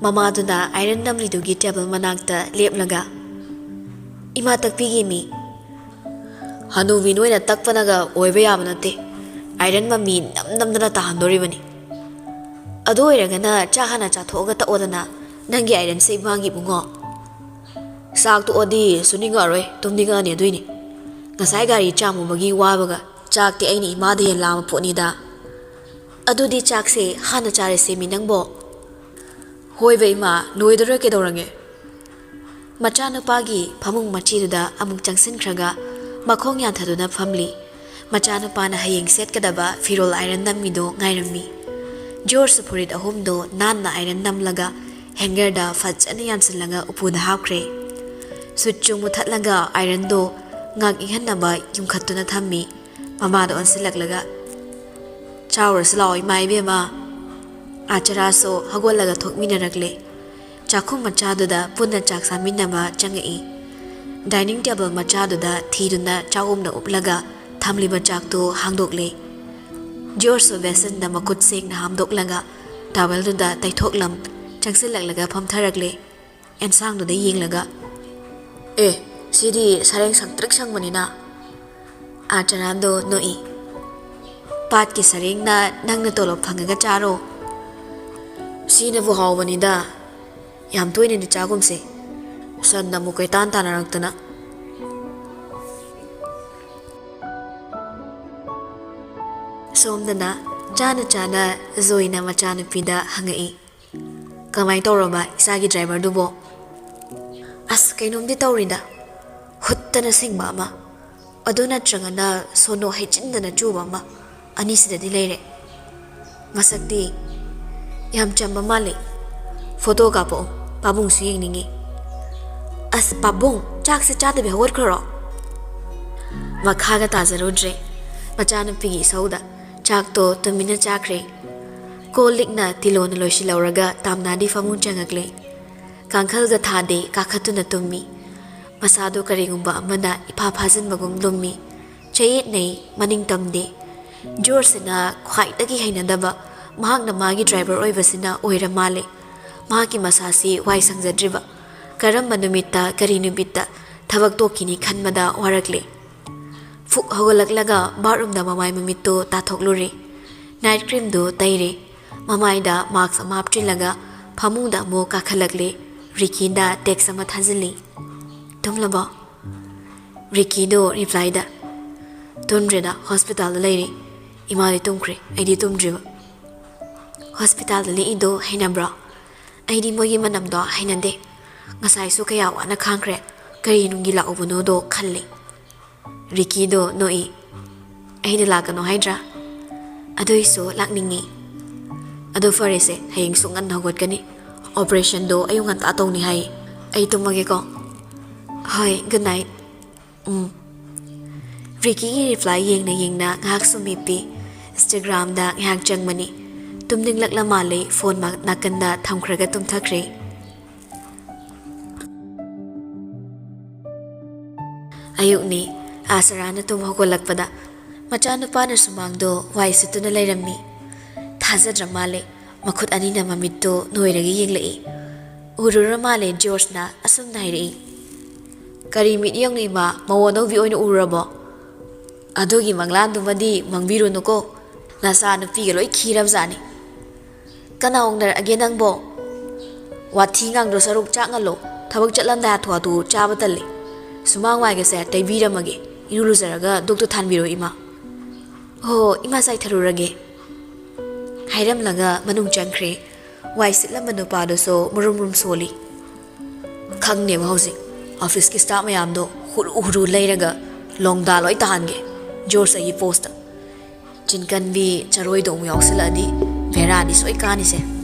ꯃꯃꯥꯗꯨꯅ ꯑꯥꯏꯔꯟ ꯅꯝꯂꯤꯗꯨꯒꯤ ꯇꯦꯕꯜ ꯃꯅꯥꯛꯇ ꯂꯦꯞꯂꯒ, "ꯏꯃꯥ, ꯇꯛꯄꯤꯒꯦꯃꯤ"꯫ "ꯍꯅꯨꯕꯤ ꯅꯣꯏꯅ ꯇꯛꯄꯅꯒ ꯑꯣꯏꯕ ꯌꯥꯕ ꯅꯠꯇꯦ꯫ ꯑꯥꯏꯔꯟ ꯃꯃꯤ ꯅꯝ ꯅꯝꯗꯅ ꯇꯥꯍꯟꯗꯣꯔꯤꯕꯅꯤ꯫ ꯑꯗꯨ ꯑꯣꯏꯔꯒꯅ ꯆꯥꯛ ꯍꯥꯟꯅ ꯆꯥꯊꯣꯛꯑꯒ ꯇꯛꯑꯣꯗꯅ, ꯅꯪꯒꯤ ꯑꯥꯏꯔꯟꯁꯦ ꯏꯃꯥꯒꯤ, ꯏꯕꯨꯡꯉꯣ꯫ ꯆꯥꯛ ꯇꯣꯛꯑꯗꯤ ꯁꯨꯅꯤꯡꯉꯛꯑꯔꯣꯏ, ꯇꯨꯝꯅꯤꯡꯉꯛꯑꯅꯤ꯫ ꯑꯗꯨꯏꯅꯤ ꯉꯁꯥꯏ ꯒꯥꯔꯤ ꯆꯥꯝꯃꯨꯕꯒꯤ ꯋꯥꯕꯒ꯫ ꯆꯥꯛꯇꯤ ꯑꯩꯅ ꯏꯃꯥꯗ ꯍꯦꯟ ꯂꯥꯝꯕ ꯄꯣꯠꯅꯤꯗ"꯫ "ꯑꯗꯨꯗꯤ ꯆꯥꯛꯁꯦ ꯍꯥꯟꯅ ꯆꯥꯔꯁꯦꯃꯤ ꯅꯪꯕꯣ"꯫ "ꯍꯣꯏꯕ ꯏꯃꯥ, ꯂꯣꯏꯗꯣꯔꯦ ꯀꯩꯗꯧꯔꯒꯦ"꯫ ꯃꯆꯥꯅꯨꯄꯥꯒꯤ ꯐꯃꯨꯡ ꯃꯆꯤꯗꯨꯗ ꯑꯃꯨꯛ ꯆꯪꯁꯤꯟꯈ꯭ꯔꯒ ꯃꯈꯣꯡ ꯌꯥꯟꯊꯗꯨꯅ ꯐꯝꯂꯤ꯫ ꯃꯆꯥꯅꯨꯄꯥꯅ ꯍꯌꯦꯡ ꯁꯦꯠꯀꯗꯕ ꯐꯤꯔꯣꯜ ꯑꯥꯏꯔꯟ ꯅꯝꯃꯤꯗꯨ ꯉꯥꯏꯔꯝꯃꯤ꯫ ꯖꯣꯔꯖ ꯐꯨꯔꯤꯠ ꯑꯍꯨꯝꯗꯨ ꯅꯥꯟꯅ ꯑꯥꯏꯔꯟ ꯅꯝꯂꯒ ꯍꯦꯡꯒꯔꯗ ꯐꯖꯅ ꯌꯥꯟꯁꯤꯜꯂꯒ ꯎꯄꯨꯗ ꯍꯥꯞꯈ꯭ꯔꯦ꯫ ꯁ꯭ꯋꯤꯠꯁꯁꯨ ꯃꯨꯊꯠꯂꯒ ꯑꯥꯏꯔꯟꯗꯨ ꯉꯥꯛ ꯏꯪꯍꯟꯅꯕ ꯌꯨꯡꯈꯠꯇꯨꯅ ꯊꯝꯃꯤ꯫ ꯃꯃꯥꯗ ꯑꯣꯟꯁꯤꯜꯂꯛꯂꯒ, "ꯆꯥꯎꯔꯁꯤ ꯂꯥꯛꯑꯣ ꯏꯃꯥ ꯏꯕꯦꯝꯃ"꯫ ꯑꯥꯆꯔꯥꯁꯨ ꯍꯧꯒꯠꯂꯒ ꯊꯣꯛꯃꯤꯟꯅꯔꯛꯂꯦ꯫ ꯆꯥꯛꯈꯨꯝ ꯃꯆꯥꯗꯨꯗ ꯄꯨꯟꯅ ꯆꯥꯛ ꯆꯥꯃꯤꯟꯅꯕ ꯆꯪꯉꯛꯏ꯫ ꯗꯥꯏꯅꯤꯡ ꯇꯦꯕꯜ ꯃꯆꯥꯗꯨꯗ ꯊꯤꯗꯨꯅ ꯆꯥꯛꯎꯝꯅ ꯎꯞꯂꯒ ꯊꯝꯂꯤꯕ ꯆꯥꯛꯇꯨ ꯍꯥꯡꯗꯣꯛꯂꯦ꯫ ꯖꯣꯔꯖꯁꯨ ꯕꯦꯁꯟꯗ ꯃꯈꯨꯠ ꯁꯦꯡꯅ ꯍꯥꯝꯗꯣꯛꯂꯒ ꯇꯥꯋꯦꯜꯗꯨꯗ ꯇꯩꯊꯣꯛꯂꯝ ꯆꯪꯁꯤꯜꯂꯛꯂꯒ ꯐꯝꯊꯔꯛꯂꯦ꯫ ꯑꯦꯟꯁꯥꯡꯗꯨꯗ ꯌꯦꯡꯂꯒ, "ꯑꯦ, ꯁꯤꯗꯤ ꯁꯔꯦꯡ ꯁꯪꯇ꯭ꯔꯤꯛ ꯁꯪꯕꯅꯤꯅ?" ꯑꯥꯆꯥꯔꯥꯟꯗꯣ ꯅꯣꯛꯏ꯫ "ꯄꯥꯠꯀꯤ ꯁꯔꯦꯡꯅ ꯅꯪꯅ ꯇꯣꯂꯣꯞ ꯐꯪꯉꯒ ꯆꯥꯔꯣ꯫ ꯁꯤꯅꯕꯨ ꯍꯥꯎꯕꯅꯤꯗ꯫ ꯌꯥꯝ ꯇꯣꯏꯅꯗꯤ ꯆꯥꯒꯨꯝꯁꯦ꯫ ꯁꯟꯅ ꯑꯃꯨꯛ ꯀꯣꯏꯇꯥꯟ ꯇꯥꯟꯅꯔꯛꯇꯅ꯫" ꯁꯣꯝꯗꯅ ꯆꯥꯅ ꯆꯥꯅ ꯖꯣꯏꯅ ꯃꯆꯥꯅꯨꯄꯤꯗ ꯍꯪꯉꯛꯏ, "ꯀꯃꯥꯏ ꯇꯧꯔꯕ ꯏꯆꯥꯒꯤ ꯗ꯭ꯔꯥꯏꯚꯔꯗꯨꯕꯣ?" "ꯑꯁ, ꯀꯩꯅꯣꯝꯗꯤ ꯇꯧꯔꯤꯗ꯫ ꯍꯨꯠꯇꯅ ꯁꯤꯡꯕ ꯑꯃ, ꯑꯗꯨ ꯅꯠꯇ꯭ꯔꯒꯅ ꯁꯣꯅꯣ ꯍꯩꯆꯤꯟꯗꯅ ꯆꯨꯕ ꯑꯃ, ꯑꯅꯤꯁꯤꯗꯗꯤ ꯂꯩꯔꯦ꯫ ꯃꯁꯛꯇꯤ ꯌꯥꯝ ꯆꯝꯕ ꯃꯥꯜꯂꯤ꯫ ꯐꯣꯇꯣ ꯀꯥꯞꯄꯛꯑꯣ, ꯄꯥꯕꯨꯡꯁꯨ ꯌꯦꯡꯅꯤꯡꯉꯤ꯫" "ꯑꯁ, ꯄꯥꯕꯨꯡ, ꯆꯥꯛꯁꯦ ꯆꯥꯗꯕꯤ ꯍꯧꯒꯠꯈ꯭ꯔꯣ?" ꯃꯈꯥꯒ ꯇꯥꯖꯔꯨꯗ꯭ꯔꯦ꯫ ꯃꯆꯥꯅꯨꯄꯤꯒꯤ ꯏꯁꯧꯗ ꯆꯥꯛꯇꯣ ꯇꯨꯃꯤꯟꯅ ꯆꯥꯈ꯭ꯔꯦ꯫ ꯀꯣꯜ ꯂꯤꯛꯅ ꯇꯤꯂꯣꯅ ꯂꯣꯏꯁꯤꯜꯍꯧꯔꯒ ꯇꯥꯝꯅꯥꯗꯤ ꯐꯃꯨꯡ ꯆꯪꯉꯛꯂꯦ꯫ ꯀꯥꯡꯈꯜꯒ ꯊꯥꯗꯦ, ꯀꯥꯈꯠꯇꯨꯅ ꯇꯨꯝꯃꯤ꯫ ꯃꯁꯥꯗꯣ ꯀꯔꯤꯒꯨꯝꯕ ꯑꯃꯅ ꯏꯐꯥ ꯐꯥꯖꯤꯟꯕꯒꯨꯝ ꯂꯨꯝꯃꯤ꯫ ꯆꯌꯦꯠꯅꯩ, ꯃꯅꯤꯡ ꯇꯝꯗꯦ꯫ ꯖꯣꯔꯖꯁꯤꯅ ꯈ꯭ꯋꯥꯏꯗꯒꯤ ꯍꯩꯅꯗꯕ ꯃꯍꯥꯛꯅ ꯃꯥꯒꯤ ꯗ꯭ꯔꯥꯏꯚꯔ ꯑꯣꯏꯕꯁꯤꯅ ꯑꯣꯏꯔ ꯃꯥꯜꯂꯦ꯫ ꯃꯍꯥꯛꯀꯤ ꯃꯁꯥꯁꯤ ꯋꯥꯏ ꯁꯪꯖꯗ꯭ꯔꯤꯕ꯫ ꯀꯔꯝꯕ ꯅꯨꯃꯤꯠꯇ, ꯀꯔꯤ ꯅꯨꯃꯤꯠꯇ ꯊꯕꯛ ꯇꯣꯛꯈꯤꯅꯤ ꯈꯟꯕꯗ ꯋꯥꯔꯛꯂꯦ꯫ ꯐꯨꯛ ꯍꯧꯒꯠꯂꯛꯂꯒ ꯕꯥꯠꯔꯨꯝꯗ ꯃꯃꯥꯏ ꯃꯃꯤꯠꯇꯨ ꯇꯥꯊꯣꯛꯂꯨꯔꯦ꯫ ꯅꯥꯏꯠ ꯀ꯭ꯔꯤꯝꯗꯨ ꯇꯩꯔꯦ꯫ ꯃꯃꯥꯏꯗ ꯃꯥꯛꯁ ꯑꯃ ꯍꯥꯞꯆꯤꯜꯂꯒ ꯐꯃꯨꯡꯗ ꯑꯃꯨꯛ ꯀꯥꯈꯠꯂꯛꯂꯦ꯫ ꯔꯤꯀꯤꯗ ꯇꯦꯛꯁ ꯑꯃ ꯊꯥꯖꯤꯜꯂꯤ꯫ "ꯇꯨꯝꯂꯕꯣ?" ꯔꯤꯀꯤꯗꯣ ꯔꯤꯄ꯭ꯂꯥꯏꯗ, "ꯇꯨꯝꯗ꯭ꯔꯦꯗ, ꯍꯣꯁꯄꯤꯇꯥꯜꯗ ꯂꯩꯔꯤ꯫ ꯏꯃꯥꯗꯤ ꯇꯨꯝꯈ꯭ꯔꯦ, ꯑꯩꯗꯤ ꯇꯨꯝꯗ꯭ꯔꯤꯕ꯫" "ꯍꯣꯁꯄꯤꯇꯥꯜꯗ ꯂꯦꯛꯏꯗꯣ ꯍꯩꯅꯕ꯭ꯔꯣ? ꯑꯩꯗꯤ ꯃꯣꯏꯒꯤ ꯃꯅꯝꯗꯣ ꯍꯩꯅꯗꯦ꯫ ꯉꯁꯥꯏꯁꯨ ꯀꯌꯥ ꯋꯥꯅ ꯈꯥꯡꯈ꯭ꯔꯦ, ꯀꯔꯤ ꯅꯨꯡꯒꯤ ꯂꯥꯛꯎꯕꯅꯣꯗꯣ ꯈꯜꯂꯤ꯫" ꯔꯤꯀꯤꯗꯣ ꯅꯣꯛꯏ꯫ "ꯑꯩꯅ ꯂꯥꯛꯀꯅꯣ ꯍꯥꯏꯗ꯭ꯔꯥ? ꯑꯗꯨꯏꯁꯨ ꯂꯥꯛꯅꯤꯡꯉꯤ꯫" "ꯑꯗꯨ ꯐꯔꯦꯁꯦ, ꯍꯌꯦꯡꯁꯨ ꯉꯟꯅ ꯍꯧꯒꯠꯀꯅꯤ꯫ ꯑꯣꯄꯔꯦꯁꯟꯗꯣ ꯑꯌꯨꯛ ꯉꯟꯇꯥ ꯇꯧꯅꯤ ꯍꯥꯏ꯫ ꯑꯩ ꯇꯨꯝꯃꯒꯦꯀꯣ꯫" "ꯍꯣꯏ, ꯒꯨꯗ ꯅꯥꯏꯠ꯫" "ꯎꯝ꯫" ꯔꯤꯀꯤꯒꯤ ꯔꯤꯄ꯭ꯂꯥꯏ ꯌꯦꯡꯅ ꯌꯦꯡꯅ ꯉꯥꯏꯍꯥꯛ ꯁꯨꯝ ꯍꯤꯞꯄꯤ꯫ ꯏꯟꯁꯇꯥꯒ꯭ꯔꯥꯝꯗ ꯉꯥꯏꯍꯥꯛ ꯆꯪꯕꯅꯤ꯫ ꯇꯨꯝꯅꯤꯡꯂꯛꯂ ꯃꯥꯜꯂꯦ, ꯐꯣꯟ ꯃ-, ꯅꯥꯀꯟꯗ ꯊꯝꯈ꯭ꯔꯒ ꯇꯨꯝꯊꯈ꯭ꯔꯦ꯫ ꯑꯌꯨꯛꯅꯤ꯫ ꯑꯥꯁꯔꯥꯅ ꯇꯨꯝ ꯍꯧꯒꯠꯂꯛꯄꯗ ꯃꯆꯥꯅꯨꯄꯥꯅ ꯁꯨꯃꯥꯡꯗꯣ ꯋꯥꯏ ꯁꯤꯠꯇꯨꯅ ꯂꯩꯔꯝꯃꯤ꯫ ꯊꯥꯖꯗ꯭ꯔ ꯃꯥꯜꯂꯦ, ꯃꯈꯨꯠ ꯑꯅꯤꯅ ꯃꯃꯤꯠꯇꯣ ꯅꯣꯏꯔꯒ ꯌꯦꯡꯂꯛꯏ꯫ ꯎꯔꯨꯔ ꯃꯥꯜꯂꯦ, ꯖꯣꯔꯖꯅ ꯑꯁꯨꯝꯅ ꯍꯥꯏꯔꯛꯏ꯫ "ꯀꯔꯤ ꯃꯤꯠꯌꯦꯡꯅꯣ ꯏꯃꯥ, ꯃꯧ ꯑꯅꯧꯕꯤ ꯑꯣꯏꯅ ꯎꯔꯨꯔꯕꯣ? ꯑꯗꯨꯒꯤ ꯃꯪꯂꯥꯟꯗꯨꯃꯗꯤ ꯃꯪꯕꯤꯔꯨꯅꯨꯀꯣ, ꯅꯆꯥ ꯅꯨꯄꯤꯒ ꯂꯣꯏ ꯈꯤꯔꯕꯖꯥꯠꯅꯤ꯫ ꯀꯅꯥ ꯑꯣꯡꯅꯔꯛꯑꯒꯦ ꯅꯪꯕꯣ? ꯋꯥꯊꯤ ꯉꯥꯡꯗ꯭ꯔꯣ ꯁꯔꯨꯛ, ꯆꯥꯛ ꯉꯜꯂꯣ꯫ ꯊꯕꯛ ꯆꯠꯂꯝꯗꯥꯏ ꯍꯥꯊꯨ ꯍꯥꯊꯨ ꯆꯥꯕ ꯇꯜꯂꯦ꯫ ꯁꯨꯃꯥꯡ ꯋꯥꯏꯒꯁꯦ ꯇꯩꯕꯤꯔꯝꯃꯒꯦ, ꯏꯔꯨ ꯂꯨꯖꯔꯒ ꯗꯨꯛꯇꯣ ꯊꯥꯟꯕꯤꯔꯣ ꯏꯃꯥ꯫" "ꯍꯣ ꯍꯣ ꯏꯃꯥ, ꯆꯥꯏꯊꯔꯨꯔꯒꯦ꯫" ꯍꯥꯏꯔꯝꯂꯒ ꯃꯅꯨꯡ ꯆꯪꯈ꯭ꯔꯦ꯫ ꯋꯥꯏ ꯁꯤꯠꯂꯝꯕ ꯅꯨꯄꯥꯗꯨꯁꯨ ꯃꯨꯔꯨꯝ ꯃꯨꯔꯨꯝ ꯁꯣꯜꯂꯤ꯫ ꯈꯪꯗꯦꯕ ꯍꯧꯖꯤꯛ ꯑꯣꯐꯤꯁꯀꯤ ꯁ꯭ꯇꯥꯐ ꯃꯌꯥꯝꯗꯣ ꯍꯨꯔꯨ ꯍꯨꯔꯨ ꯂꯩꯔꯒ ꯂꯣꯡꯗꯥ ꯂꯣꯏ ꯇꯥꯍꯟꯒꯦ ꯖꯣꯔꯖ ꯑꯩꯒꯤ ꯄꯣꯁꯇ꯫ ꯆꯤꯟꯀꯟꯕꯤ ꯆꯔꯣꯏꯗꯣ ꯑꯃꯨꯛ ꯌꯥꯎꯁꯤꯜꯂꯛꯑꯗꯤ ꯕꯦꯔꯥꯅꯤ ꯁꯣꯏ ꯀꯥꯅꯤꯁꯦ꯫